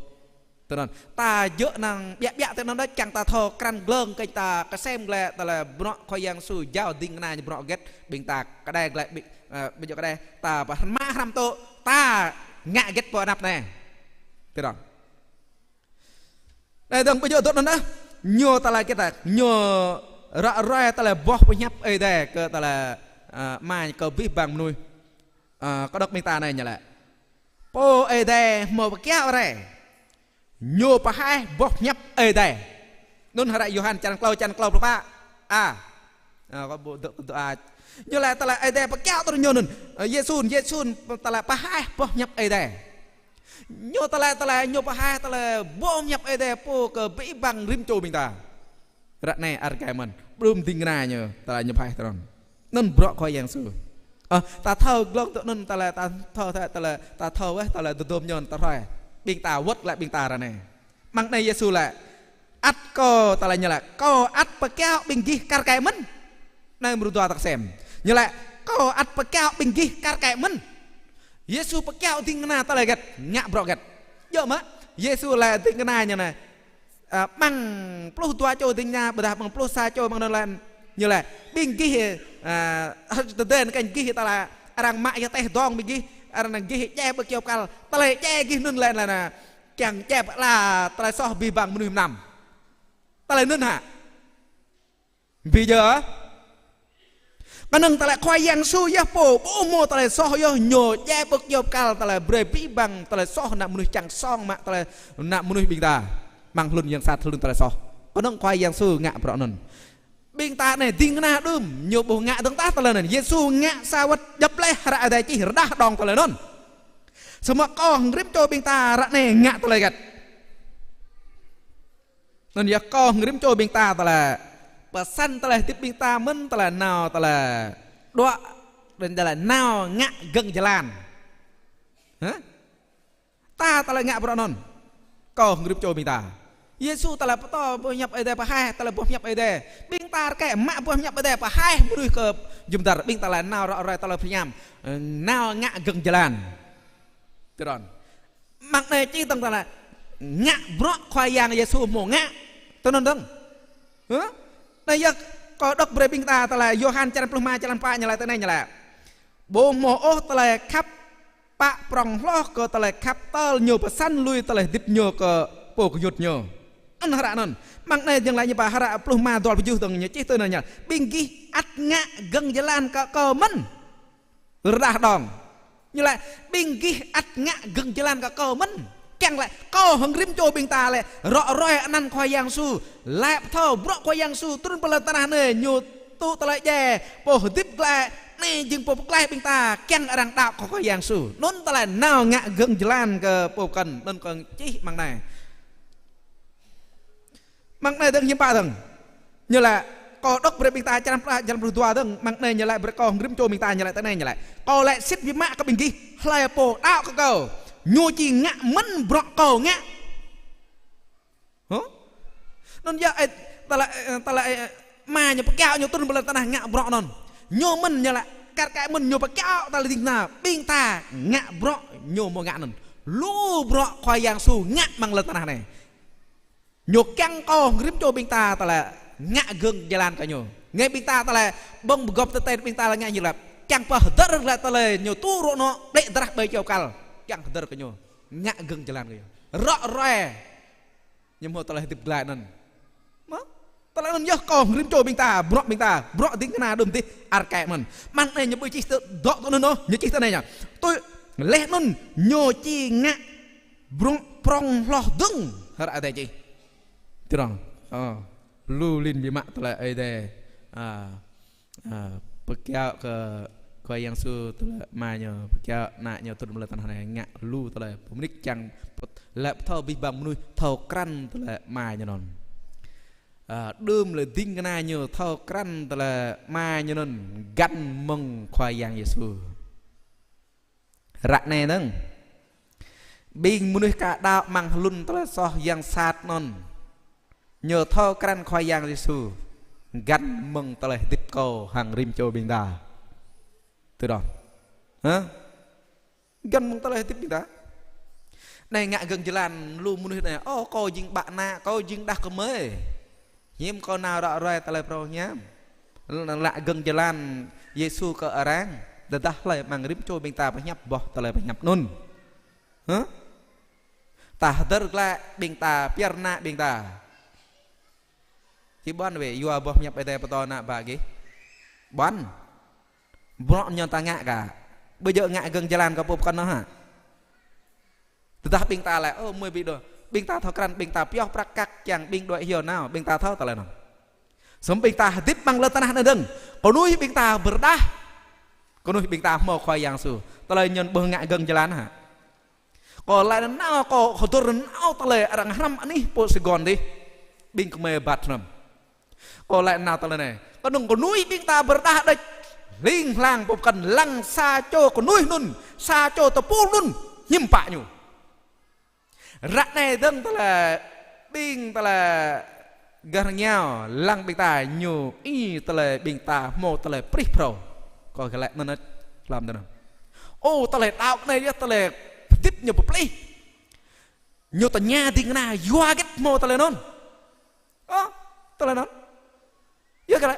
Tui anŭn, ta djơ̆ năng ƀiă ƀiă tui anŭn đôč, kiăng ta thâo krăn glông kơ ta kơsem glaĭ, tơlơi bruă Khua Yang Yêsu jao ding kơna ñu bruă hơget, ƀing ta kơđai glaĭ, ƀing, ơ, ƀing djơ̆ kơđai, ta pơhrăm mă hrăm tŏ, ta ngă hơget pơ anăp anai. Tui anŭn. Anai dơ̆ng ƀing djơ̆ dŏ anŭn ah, ñu tơlơi hơget ta, ñu ră ruai tơlơi boh pơhiăp Ơi Adai kơ tơlơi, ơ, mai kơ abih bang mơnuih. Ơ, kơ đŏk ƀing ta anai ñu laĭ. Pô Ơi Adai hmâo pơkiaŏ rai. Ñu pơhaih boh pơhiăp Ơi Adai. Anŭn hră Yôhan črăn klâo, črăn klâo pluh pă. A. A, kâo ƀu dŏ, dŏ a. Ñu laĭ tơlơi Ơi Adai pơkiaŏ tui ñu anŭn. Ơ, Yêsu, Yêsu tơlơi pơhaih boh pơhiăp Ơi Adai. Ñu tơlơi, tơlơi, ñu pơhaih tơlơi boh pơhiăp Ơi Adai pô kơ abih bang rĭm čô ƀing ta. Ră anai ar kai mơ̆n, ƀlŭm ding kơna ñu, tơlơi ñu pơhaih tui anŭn. Anŭn bruă Khua Yang Yêsu. Ơ, ta thâo glông tui anŭn tơlơi, ta thâo, ta, tơlơi, ta thâo wơ̆t tơlơi tơdôm ñu ta hrơi. Ƀing ta wơ̆t glaĭ ƀing ta ră anai. Mơ̆ng anai Yêsu laĭ, ăt kâo tơlơi ñu laĭ, kâo ăt pơkiaŏ ƀing gih kar kaĭ mơ̆n. Anai mrô dua ta kơsem. Ñu laĭ, kâo ăt pơkiaŏ ƀing gih kar kaĭ mơ̆n. Yêsu pơkiaŏ ding kơna tơlơi hơget, ngă bruă hơget. Djơ̆ mơ̆, Yêsu laĭ ding kơna ñu anai. Ơ, mơ̆ng pluh dua čô ding kơna, ƀôdah mơ̆ng pluh sa čô mơ̆ng anŭn laĭ. Ñu laĭ, ƀing gih, ơ, tơdơi anŭn kơnh gih tơlơi, arăng mă yơh teh dong ƀing gih, arăng anŭn gih djai ƀơi kyâo kăl, tơlơi djai gih anŭn laĭ, laĭ anŭn, kiăng djai pơala tơlơi soh abih bang mơnuih mơnam. Tơlơi anŭn hă? Ƀu djơ̆. Kơnơ̆ng tơlơi Khua Yang Yêsu yơh pô, ƀu hmâo tơlơi soh yơh, ñu djai ƀơi kyâo kăl tơlơi brơi abih bang tơlơi soh ană mơnuih čang song mă tơlơi ană mơnuih ƀing ta. Mơ̆ng hlŭn yang sat hlŭn tơlơi soh. Kơnơ̆ng Khua Yang Yêsu ngă bruă anŭn. Ƀing ta anai ding kơna đưm, ñu ƀu ngă dơ̆ng tah tơlơi anŭn. Yêsu ngă sa wơ̆t djŏp laih hră Ơi Adai čih rơđah đong tơlơi anŭn. Samơ̆ kâo hăng rĭm čô ƀing ta ră anai ngă tơlơi hơget. Anŭn yơh kâo hăng rĭm čô ƀing ta tơlơi pơsăn tơlơi hơdip ƀing ta mơ̆n tơlơi nao tơlơi đuaĭ, đơ̆ng tơlơi nao ngă gơ̆ng jơlan. Hă? Ta tơlơi ngă bruă anŭn. Kâo hăng rĭm čô ƀing ta. Yêsu tơlơi pơtô boh pơhiăp Ơi Adai pơhaih, tơlơi boh pơhiăp Ơi Adai. Ƀing ta rơkơi mă boh pơhiăp Ơi Adai pơhaih mơnuih kơ jum dar. Ƀing ta tơlơi nao ră ruai tơlơi pơhiăp. Nao ngă gơ̆ng jơlan. Tui anŭn. Mơ̆ng anai čih tơ̆ng tơlơi ngă bruă Khua Yang Yêsu hmâo ngă. Tui anŭn dơ̆ng. Hă? Anai yơh kâo đŏk brơi ƀing ta tơlơi Yôhan črăn pluh rơma črăn pă ñu laĭ tui anai ñu laĭ. Ƀu hmâo ôh tơlơi khăp pă prŏng hloh kơ tơlơi khăp tơl ñu pơsăn lui tơlơi hơdip ñu kơ pô gơyut ñu. Anŭn hră anŭn. Mơ̆ng anai jing laĭ ñu pă hră pluh rơma dua pluh tơjuh dơ̆ng ñu čih tui anŭn ñu. Ƀing gih ăt ngă gơ̆ng jơlan kơ kâo mơ̆n. Rơđah đong. Ñu laĭ, ƀing gih ăt ngă gơ̆ng jơlan kơ kâo mơ̆n. Kiăng laĭ, kâo hăng rĭm čô ƀing ta laĭ, ră ruai anăn Khua Yang Yêsu. Laĭ pơthâo, bruă Khua Yang Yêsu trŭn pơ lŏn tơnah anai, ñu tŭ tơlơi djai, pô hơdip glaĭ, anai jing pô pơklaih ƀing ta, kiăng arăng đaŏ kơ Khua Yang Yêsu. Anŭn tơlơi nao ngă gơ̆ng jơlan kơ pô pơkŏn, anŭn kâo čih mơ̆ng anai. Mơ̆ng anai dơ̆ng hiư̆m pă dơ̆ng. Ñu laĭ, kâo đŏk brơi ƀing ta črăn pluh, črăn pluh dua dơ̆ng. Mơ̆ng anai ñu laĭ brơi kâo hăng rĭm čô ƀing ta ñu laĭ tui anai ñu laĭ. Kâo laĭ sĭt biă mă kơ ƀing gih, hlơi pô đaŏ kơ kâo, ñu či ngă mơ̆n bruă kâo ngă. Hă? Anŭn yơh, ơ, tơlơi, ơ, tơlơi, ơ, Ama ñu pơkiaŏ ñu trŭn pơ lŏn tơnah ngă bruă anŭn. Ñu mơ̆n ñu laĭ, kar kaĭ mơ̆n ñu pơkiaŏ tơlơi ding kơna, ƀing ta ngă bruă ñu hmâo ngă anŭn. Lu bruă Khua Yang Yêsu ngă amăng lŏn tơnah anai. Ñu kiăng kâo hăng rĭm čô ƀing ta tơlơi ngă gơ̆ng jơlan kơ ñu. Ngă ƀing ta tơlơi ƀơ̆ng pơgop tơtĕn ƀing ta tơlơi ngă ñu lăp. Kiăng pơhơdơr glaĭ tơlơi ñu tŭ rŏ anŏ, ƀlĕ drah ƀơi kyâo kăl. Kiăng hơdơr kơ ñu. Ngă gơ̆ng jơlan kơ ñu. Ră ruai. Ñu hmâo tơlơi hơdip glaĭ anŭn. Mơ̆? Tơlơi anŭn yơh kâo hăng rĭm čô ƀing ta, bruă ƀing ta, bruă ding kơna đưm dih, ar kaĭ mơ̆n. Mơ̆ng anai ñu ƀu čih tơ dŏ tui anŭn ôh, ñu čih tui anai ñu. Tui laih anŭn ñu či ngă bruă prŏng hloh dơ̆ng, hră Ơi Adai čih. Tui anŭn. Ơ, lu lin biă mă tơlơi Ơi Adai. A, a, pơkiaŏ kơ Khua Yang Yêsu tơlơi Ama ñu, pơkiaŏ Ană ñu trŭn pơ lŏn tơnah anai ngă lu tơlơi. Pơmĭn kiăng pơt-, laĭ pơthâo abih bang mơnuih thâo krăn tơlơi Ama ñu anŭn. A, đưm lĕ ding kơna ñu thâo krăn tơlơi Ama ñu anŭn găn mơ̆ng Khua Yang Yêsu. Ră anai dơ̆ng. Ƀing mơnuih ka đaŏ amăng hlŭn tơlơi soh yang sat anŭn. Ñu thâo krăn Khua Yang Yêsu găn mơ̆ng tơlơi hơdip kâo hăng rĭm čô ƀing ta. Tui anŭn. Hă? Găn mơ̆ng tơlơi hơdip ƀing ta. Anai ngă gơ̆ng jơlan lu mơnuih anai: Ơ, kâo jing ƀă ană, kâo jing đah kơmơi. Hiư̆m kâo nao ră ruai tơlơi phrâo hiam? Lăi gơ̆ng jơlan Yêsu kơ arăng. Tơdah hlơi amăng rĭm čô ƀing ta pơhiăp boh tơlơi pơhiăp anŭn? Hă? Ta hơdơr glaĭ ƀing ta, pơyơr ană ƀing ta. Či ƀuăn wơ̆t, yua boh pơhiăp Ơi Adai pơtô ană ƀă gih? Ƀuăn. Bruă ñu ta ngă kah? Ƀu djơ̆ ngă gơ̆ng jơlan kơ pô pơkŏn hă? Tơdah ƀing ta lĕ, ơ, mơi ƀu djơ̆. Ƀing ta thâo krăn, ƀing ta pioh prăk kăk kiăng ƀing đuaĭ hyu nao, ƀing ta thâo tơlơi anŭn. Samơ̆ ƀing ta hơdip amăng lŏn tơnah anai dơ̆ng, kơnuih ƀing ta pơrơđah. Kơnuih ƀing ta hmâo Khua Yang Yêsu. Tơlơi ñu ƀu ngă gơ̆ng jơlan hă? Kâo lăi nanao, kâo hơdơr nanao tơlơi arăng hrăm anih pô Sài Gòn dih. Ƀing kơmơi ƀat hrăm. Kâo lăi nanao tơlơi anai. Kơnơ̆ng kơnuih ƀing ta pơrơđah đôč. Hling hlang pơkŏn lăng sa čô kơnuih anŭn, sa čô tơpul anŭn, hiư̆m pă ñu. Ră anai dơ̆ng tơlơi ƀing tơlơi gah rơngiao lăng ƀing ta ñu ih tơlơi ƀing ta hmâo tơlơi prih phrâo. Kâo gơ̆ lăi anŭn hlăm tơnăn. Ơ, tơlơi đaŏ anai yơh tơlơi hơdip ñu pơplih. Ñu tơña ding kơna yua hơget hmâo tơlơi anŭn. Ơ, tơlơi anŭn. Yua kơ lĕ,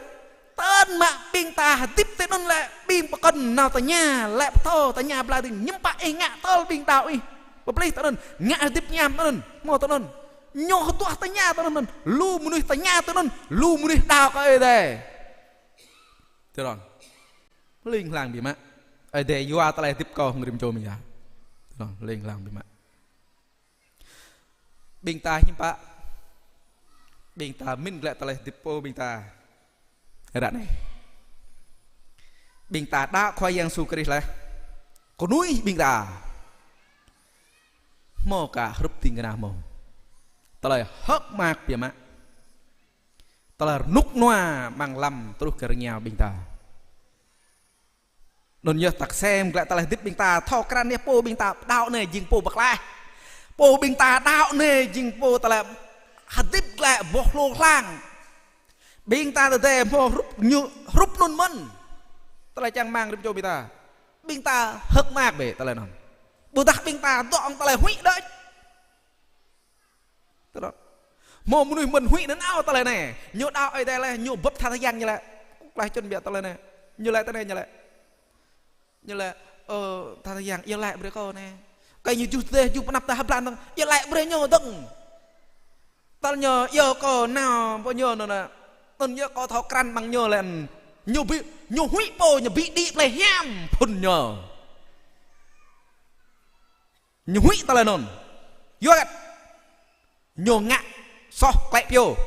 tơl mă ƀing ta hơdip tui anŭn lĕ, ƀing pơkŏn nao tơña, lĕ pơtô tơña bla ding, hiư̆m pă ih ngă tơl ƀing đaŏ ih pơplih tui anŭn, ngă hơdip hiam tui anŭn, hmâo tui anŭn. Ñu hơduah tơña tui anŭn, lu mơnuih tơña tui anŭn, lu mơnuih đaŏ kơ Ơi Adai. Tui anŭn. Hling hlang biă mă. Ơi Adai yua tơlơi hơdip kâo hăng rĭm čô ƀing ta. Tui anŭn, hling hlang biă mă. Ƀing ta hiư̆m pă? Ƀing ta mĭn glaĭ tơlơi hơdip pô ƀing ta ră anai. Ƀing ta đaŏ Khua Yang Yêsu Krist laih. Kơnuih ƀing ta hmâo kah hrup ding kơna hmâo. Tơlơi hơ̆k mơak biă mă. Tơlơi rơnŭk rơnua amăng lăm truh kơ rơngiao ƀing ta. Anŭn yơh ta kơsem glaĭ tơlơi hơdip ƀing ta, thâo krăn yơh pô ƀing ta đaŏ anai jing pô pơklaih. Pô ƀing ta đaŏ anai jing pô tơlơi hơdip glaĭ boh hlô hlang. Ƀing ta tơdơi hmâo hrup ñu, hrup anŭn mơ̆n. Tơlơi čang rơmang rĭm čô ƀing ta. Ƀing ta hơ̆k mơak bĕ tơlơi anŭn. Ƀôdah ƀing ta dŏ tơlơi huĭ đôč. Tơlơi. Hmâo mơnuih mơ̆n huĭ nanao tơlơi anai. Ñu đaŏ Ơi Adai laih, ñu bưp tha tơyang ñu lĕ. Klaih čun biă tơlơi anai. Ñu lĕ tơlơi anai ñu lĕ. Ñu lĕ, ơ, tha tơyang, iâu laĭ brơi kâo anai. Kơ ñu juh tơdơi, juh pơanăp tơdah blan dơ̆ng, iâu laĭ brơi ñu dơ̆ng. Tơl ñu iâu kâo nao pơ ñu anŭn anai. Anŭn yơh kâo thâo krăn mơ̆ng ñu lĕ. Ñu ƀu, ñu huĭ pô, ñu ƀu đĭ plei hiam phŭn ñu. Ñu huĭ tơlơi anŭn. Yua hơget? Ñu ngă soh klĕ pioh.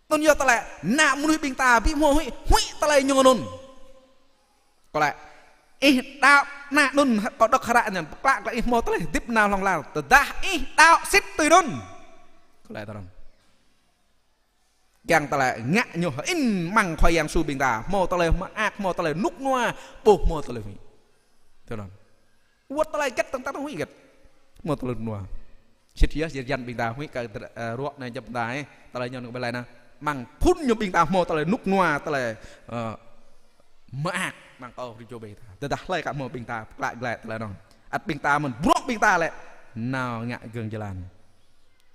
Anŭn yơh tơlơi ană mơnuih ƀing ta ƀu hmâo huĭ, huĭ tơlơi ñu anŭn. Kâo lăi, ih đaŏ ană anŭn kâo đŏk hră anŭn, pơklă glaĭ ih hmâo tơlơi hơdip nao hlŏng lar. Tơdah ih đaŏ sĭt tui anŭn. Kâo lăi tui anŭn. Kiăng tơlơi ngă ñu hơĭn mơ̆ng Khua Yang Yêsu ƀing ta. Hmâo tơlơi mơak, hmâo tơlơi rơnŭk rơnua, ƀu hmâo tơlơi huĭ. Tui anŭn. Wơ̆t tơlơi hơget tơ̆ng ta huĭ hơget. Hmâo tơlơi rơnŭk rơnua. Sĭt yơh, sĭt jăn ƀing ta huĭ kơ, ơ, ruă anai jăp ta, ơ. Tơlơi ñu anŭn kơ ƀai laĭ anai. Mơ̆ng phŭn ñu ƀing ta hmâo tơlơi rơnŭk rơnua, tơlơi, ơ, mơak, mơ̆ng kâo rĭm čô ƀing ta. Tơdah hlơi kah hmâo ƀing ta, pơklă glaĭ tơlơi anŭn. Ăt ƀing ta mơ̆n, bruă ƀing ta lĕ. Nao ngă gơ̆ng jơlan.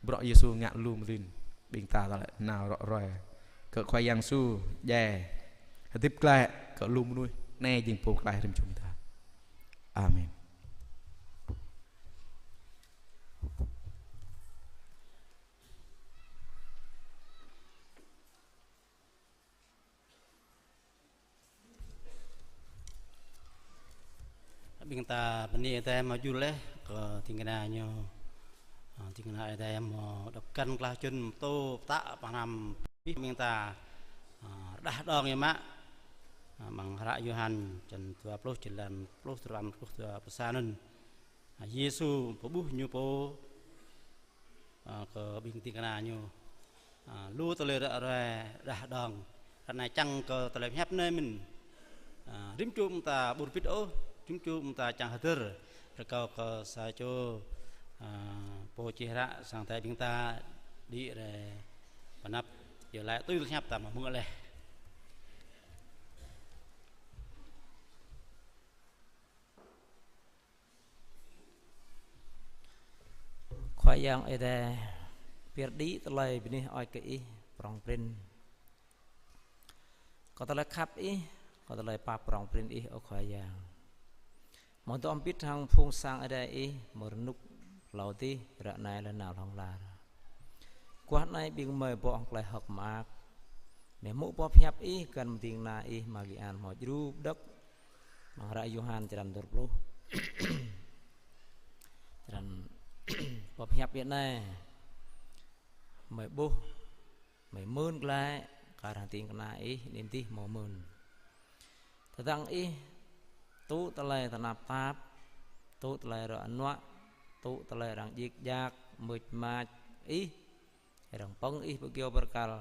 Bruă Yêsu ngă lu mơlin, ƀing ta tơlơi nao ră ruai kơ Khua Yang Yêsu djai hơdip glaĭ kơ lu mơnuih, anai jing pô pơklaih rĭm čô ƀing ta. Amen. Ƀing ta bơni Ơi Adai hmâo djru laih kơ ding kơna ñu. Ơ, ding kơna Ơi Adai hmâo đŏk găn klah čun pơtô pơtă pơhrăm abih ƀing ta, ơ, rơđah đong yơh mă. Ơ, amăng hră Yôhan črăn dua pluh jơlan pluh dua pluh dua pơsa anŭn. Ơ, Yêsu pơƀuh ñu pô, ơ, kơ ƀing ding kơna ñu, ơ, lu tơlơi ră ruai rơđah đong. Ră anai čang kơ tơlơi pơhiăp anai mơ̆n. Ơ, rĭm čô ƀing ta ƀu rơbit ôh, rĭm čô ƀing ta čang hơdơr. Rơkâo kơ sa čô, ơ, pô čih hră sang Ơi Adai ƀing ta đĭ rai pơanăp, iâu laĭ tui tơlơi pơhiăp ta hmâo mơ̆ng laih. Khua Yang Ơi Adai, pơyơr đĭ tơlơi bơni hơơč kơ Ih prong prin. Kơ tơlơi khăp Ih, kơ tơlơi pap prong prin Ih, ơ Khua Yang. Mơ̆ng tơm pit hăng phung sang Ơi Adai Ih, mơ̆ng rơnŭk hlâo adih, ră anai lĕ nao hlŏng lar. Guah anai ƀing gơmơi bŏ hăng tơlơi hơ̆k mơak. Mơ̆ng mŭk boh pơhiăp Ih, găn mơ̆ng ding kơna Ih, Mari An hmâo djru pơđŏk. Amăng hră Yôhan črăn dua pluh. Črăn boh pơhiăp anai. Gơmơi ƀuh, gơmơi mưn glaĭ, kar hăng ding kơna Ih, anŭn dih hmâo mưn. Tơdang Ih, tŭ tơlơi tơnap tap, tŭ tơlơi ruă nuă, tŭ tơlơi arăng djik djak, mưč mač, Ih, arăng pơ̆ng Ih ƀơi kyâo bơrkal,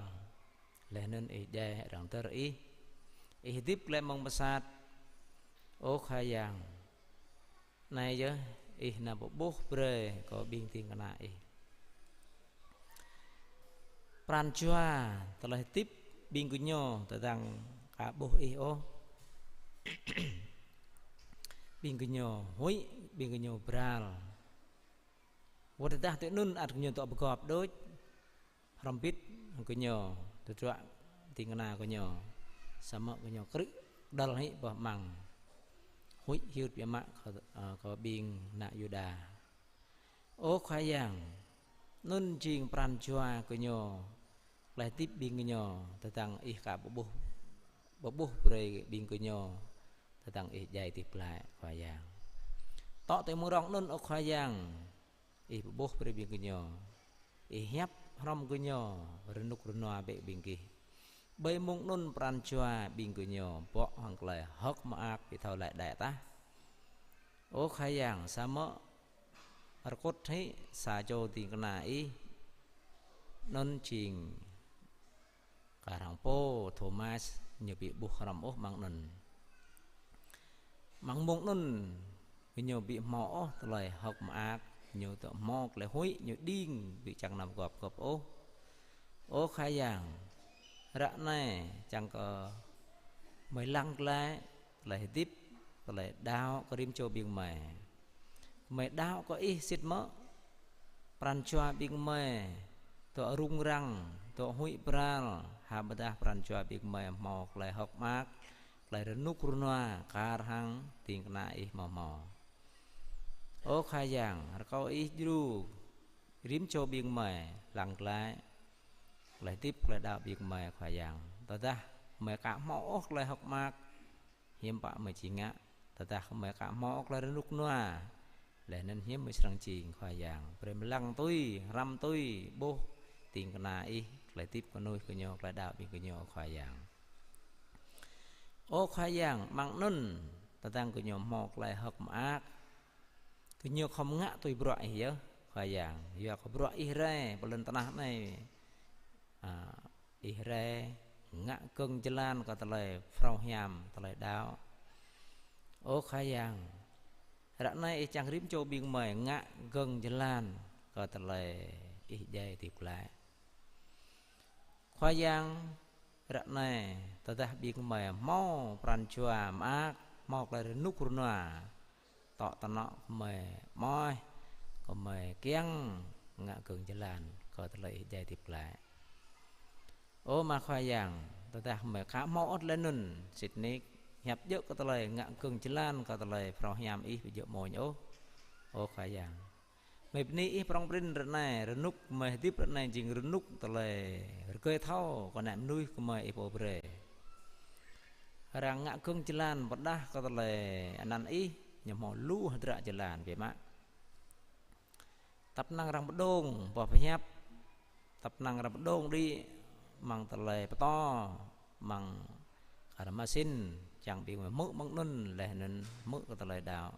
laih anŭn Ih djai arăng dơr Ih, Ih hơdip glaĭ mơ̆ng pơsat, ơ Khua Yang. Anai yơh, Ih nao pơƀuh brơi kơ ƀing ding kơna Ih. Pran jua tơlơi hơdip ƀing gơñu tơdang aka ƀuh Ih ôh. Ƀing gơñu huĭ, ƀing gơñu bral. Wơ̆t tơdah tui anŭn ăt gơñu dŏ pơgop đôč. Hrŏm bit gơñu tơdruă ding kơna gơñu. Samơ̆ gơñu krư̆ đăl hĭ boh amăng. Huĭ hyưt biă mă kơ, ơ, kơ ƀing ană Yuđa. Ơ Khua Yang, anŭn jing pran jua gơñu, tơlơi hơdip ƀing gơñu, tơdang Ih aka pơƀuh, pơƀuh brơi ƀing gơñu, tơdang Ih djai hơdip glaĭ, Khua Yang. Tŏ tui mơ̆ng rŏng anŭn, ơ Khua Yang, Ih pơƀuh brơi ƀing gơñu. Ih hiăp hrŏm gơñu, rơnŭk rơnua bĕ ƀing gih. Ƀơi mông anŭn pran jua ƀing gơñu, bŏ hăng tơlơi hơ̆k mơak ƀu thâo laĭ đaĭ tah. Ơ Khua Yang, samơ̆ rơkŭt hĭ sa čô ding kơna Ih, anŭn jing kar hăng pô Thômas ñu ƀu ƀuh hrŏm ôh amăng anŭn. Amăng mông anŭn, gơñu ƀu hmâo ôh tơlơi hơ̆k mơak, ñu dŏ hmâo tơlơi huĭ, ñu đing ƀu čang nao pơgop gŏp ôh. Ơ Khua Yang, ră anai čang kơ gơmơi lăng glaĭ, tơlơi hơdip, tơlơi đaŏ kơ rĭm čô ƀing gơmơi. Gơmơi đaŏ kơ Ih sĭt mơ̆, pran jua ƀing gơmơi dŏ rŭng răng, dŏ huĭ bral, ha ƀôdah pran jua ƀing gơmơi hmâo tơlơi hơ̆k mơak, tơlơi rơnŭk rơnua, kar hăng ding kơna Ih hmâo hmâo. Ơ Khua Yang, rơkâo Ih djru rĭm čô ƀing gơmơi lăng glaĭ tơlơi hơdip, tơlơi đaŏ ƀing gơmơi, Khua Yang. Tơdah gơmơi aka hmâo ôh tơlơi hơ̆k mơak, hiư̆m pă gơmơi či ngă, tơdah gơmơi aka hmâo ôh tơlơi rơnŭk rơnua, laih anŭn hiư̆m gơmơi srăng jing, Khua Yang. Brơi gơmơi lăng tui, hrăm tui, ƀuh ding kơna Ih, tơlơi hơdip mơnuih gơñu, tơlơi đaŏ ƀing gơñu, Khua Yang. Ơ Khua Yang, amăng anŭn, tơdang gơñu hmâo tơlơi hơ̆k mơak, gơñu khŏm ngă tui bruă Ih yơh, Khua Yang. Yua kơ bruă Ih rai pơ lŏn tơnah anai. A, Ih rai ngă gơ̆ng jơlan kơ tơlơi phrâo hiam, tơlơi đaŏ. Ơ Khua Yang, ră anai Ih čang rĭm čô ƀing gơmơi ngă gơ̆ng jơlan kơ tơlơi Ih djai hơdip glaĭ. Khua Yang, ră anai, tơdah ƀing gơmơi hmâo pran jua mơak, hmâo tơlơi rơnŭk rơnua, tŏ tơnŏ gơmơi mơ̆, gơmơi kiăng ngă gơ̆ng jơlan kơ tơlơi Ih djai hơdip glaĭ. Ơ Ama Khua Yang, tơdah gơmơi aka hmâo ôh tơlơi anŭn, sĭt nik, hiăp djơ̆ kơ tơlơi ngă gơ̆ng jơlan kơ tơlơi phrâo hiam Ih ƀu djơ̆ amuñ ôh. Ơ Khua Yang, gơmơi bơni Ih prŏng prin ră anai, rơnŭk gơmơi hơdip ră anai jing rơnŭk tơlơi rơgơi thâo kơ ană mơnuih gơmơi Ih pô brơi. Arăng ngă gơ̆ng jơlan pơrơđah kơ tơlơi anăn Ih, ñu hmâo lu hơdră jơlan biă mă. Tăp năng arăng pơđông boh pơhiăp, tăp năng arăng pơđông đĭ amăng tơlơi pơtô, amăng kar mơsĭn, čang ƀing gơmơi hmư̆ mơ̆ng anŭn, laih anŭn hmư̆ kơ tơlơi đaŏ.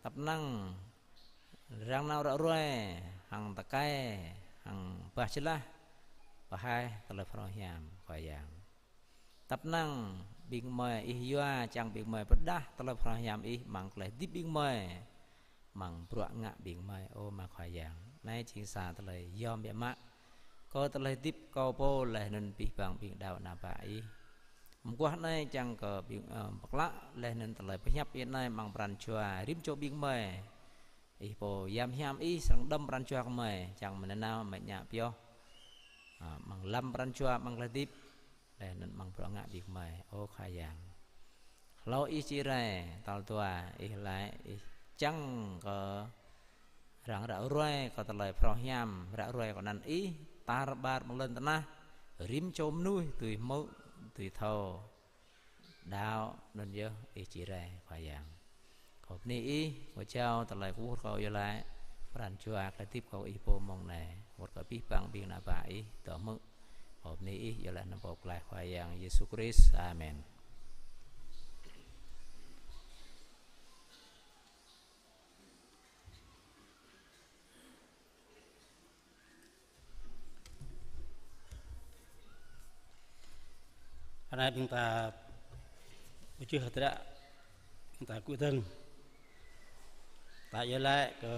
Tăp năng arăng nao ră ruai, hăng tơkai, hăng bah jơlah, pơhaih tơlơi phrâo hiam Khua Yang. Tăp năng ƀing gơmơi Ih yua, čang ƀing gơmơi pơrơđah tơlơi phrâo hiam Ih amăng tơlơi hơdip ƀing gơmơi, amăng bruă ngă ƀing gơmơi, ơ Ama Khua Yang. Anai jing sa tơlơi yom biă mă kơ tơlơi hơdip kâo pô laih anŭn abih bang ƀing đaŏ ană bă Ih. Mơguah anai čang kơ ƀing, ơ, pơklă laih anŭn tơlơi pơhiăp Ih anai amăng pran jua rĭm čô ƀing gơmơi. Ih pô yăm hiam Ih srăng đơ̆m pran jua gơmơi, čang mơ̆ng nanao mơ̆ ñă pioh. A, amăng lăm pran jua, amăng tơlơi hơdip, laih anŭn amăng bruă ngă ƀing gơmơi. Ơ Khua Yang, hlâo Ih či rai, tal dua Ih laĭ Ih čang kơ arăng ră ruai kơ tơlơi phrâo hiam, ră ruai kơ anăn Ih, tar ƀar mơ̆ng lŏn tơnah, rĭm čô mơnuih dưi hmư̆, dưi thâo. Đaŏ anŭn yơh Ih či rai Khua Yang. Kâo bơni Ih, kâo jao tơlơi kwưh rơkâo iâu laĭ, pran jua tơlơi hơdip kâo kơ Ih pô mơ̆ng anai, wơ̆t kơ abih bang ƀing ană bă Ih dŏ hmư̆. Kâo bơni Ih iâu laĭ anăn Pô Pơklaih Khua Yang Yêsu Krist. Amen. Anai ƀing ta pơjưh hơdră, ƀing ta kơdơ̆ng. Ta iâu laĭ kơ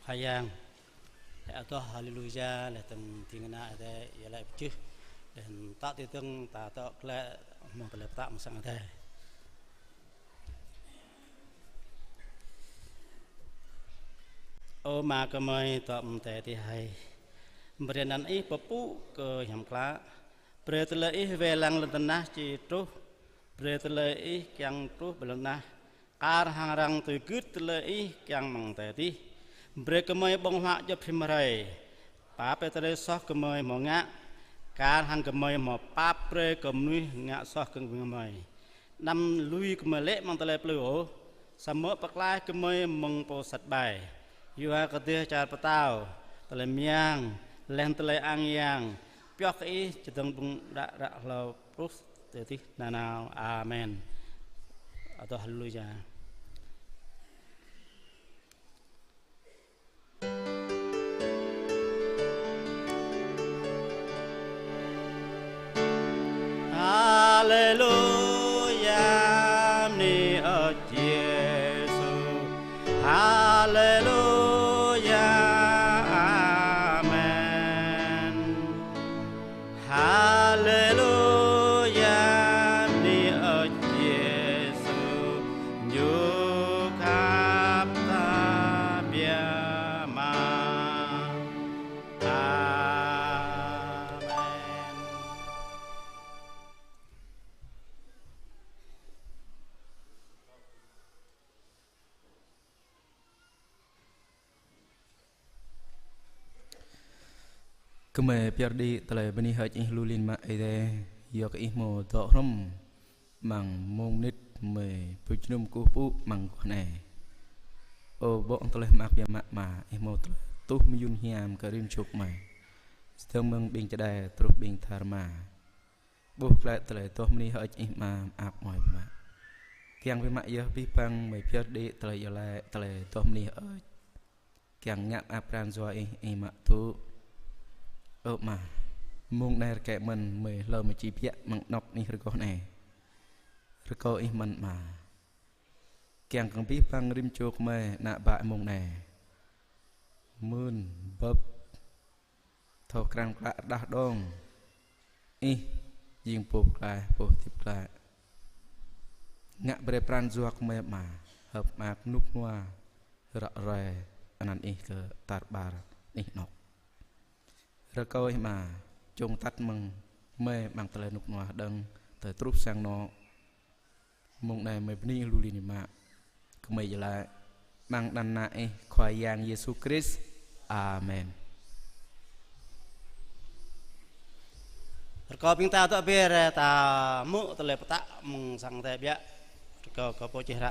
Khua Yang, laĭ adoh haleluya, laih dơ̆ng ding kơna Ơi Adai iâu laĭ pơjưh, laih dơ̆ng tŏ tui dơ̆ng ta tŏ glaĭ hmâo tơlơi pơtă mơ̆ng sang Ơi Adai. Ơ Ama gơmơi dŏ amăng adai adih hai. Brơi anăn Ih pơpŭ kơ hiam klă. Brơi tơlơi Ih wai lăng lŏn tơnah či truh. Brơi tơlơi Ih kiăng truh ƀơi lŏn tơnah. Kar hăng arăng tui gưt tơlơi Ih kiăng amăng adai adih. Brơi gơmơi ƀơ̆ng huă djŏp rĭm hrơi. Pap brơi tơlơi soh gơmơi hmâo ngă, kar hăng gơmơi hmâo pap brơi kơ mơnuih ngă soh kơ gơmơi. Anăm lui gơmơi lê̆ amăng tơlơi plư ôh, samơ̆ pơklaih gơmơi mơ̆ng pô sat ƀai. Yua kơ dêh čar pơtao, tơlơi mơyang, laih anŭn tơlơi ang yang, pioh kơ Ih čơdơ̆ng ƀơ̆ng đă ră hlâo truh tơ adih nanao. Amen. Adoh haleluya. Haleluya, bơni Ơi Yêsu. Haleluya, amen. Haleluya, bơni Ơi Yêsu, Ñu khăp ta biă mă. Amen. Gơmơi pơyơr đĭ tơlơi bơni hơơč Ih lu lin mă Ơi Adai, yua kơ Ih hmâo dŏ hrŏm amăng mông mơnit gơmơi pơjơnum kơkuh pơpŭ amăng guah anai. Ơ ƀô̆ tơlơi mơak biă mă Ama, Ih hmâo tơlơi tuh mơyun hiam kơ rĭm čô gơmơi. Čơdơ̆ng mơ̆ng ƀing čơđai truh ƀing tha rơma. Ƀuh glaĭ tơlơi adoh bơni hơơč Ih Ama mơak mơai biă mă. Kiăng biă mă yơh abih bang gơmơi pơyơr đĭ tơlơi iâu laĭ tơlơi adoh bơni hơơč. Kiăng ngă mơak pran jua Ih, Ih mă tŭ. Ơ Ama, mông anai rơkơi mơ̆n gơmơi hlâo mơ̆ či biă amăng anŏ Ih rơgoh anai. Rơkâo Ih mơ̆n Ama. Kiăng kơ abih bang rĭm čô gơmơi ană bă mông anai. Mưn, bưp, thâo krăn klă rơđah đong. Ih jing Pô Pơklaih, Pô hơdip glaĭ. Ngă brơi pran jua gơmơi Ama, hơ̆k mơak rơnŭk rơnua, ră ruai anăn Ih kơ tar ƀar anih anŏ. Rơkâo Ih Ama, čŏng atăt mơ̆ng gơmơi amăng tơlơi rơnŭk rơnua hơđơ̆ng, tơlơi truh sang anŏ. Mông anai gơmơi bơni Ih lu lin mă. Gơmơi iâu laĭ amăng anăn Ană Ih Khua Yang Yêsu Krist. Amen. Rơkâo ƀing ta dŏ be̱r ta hmư̆ tơlơi pơtă mơ̆ng sang Ơi Adai biă. Rơkâo kơ pô čih hră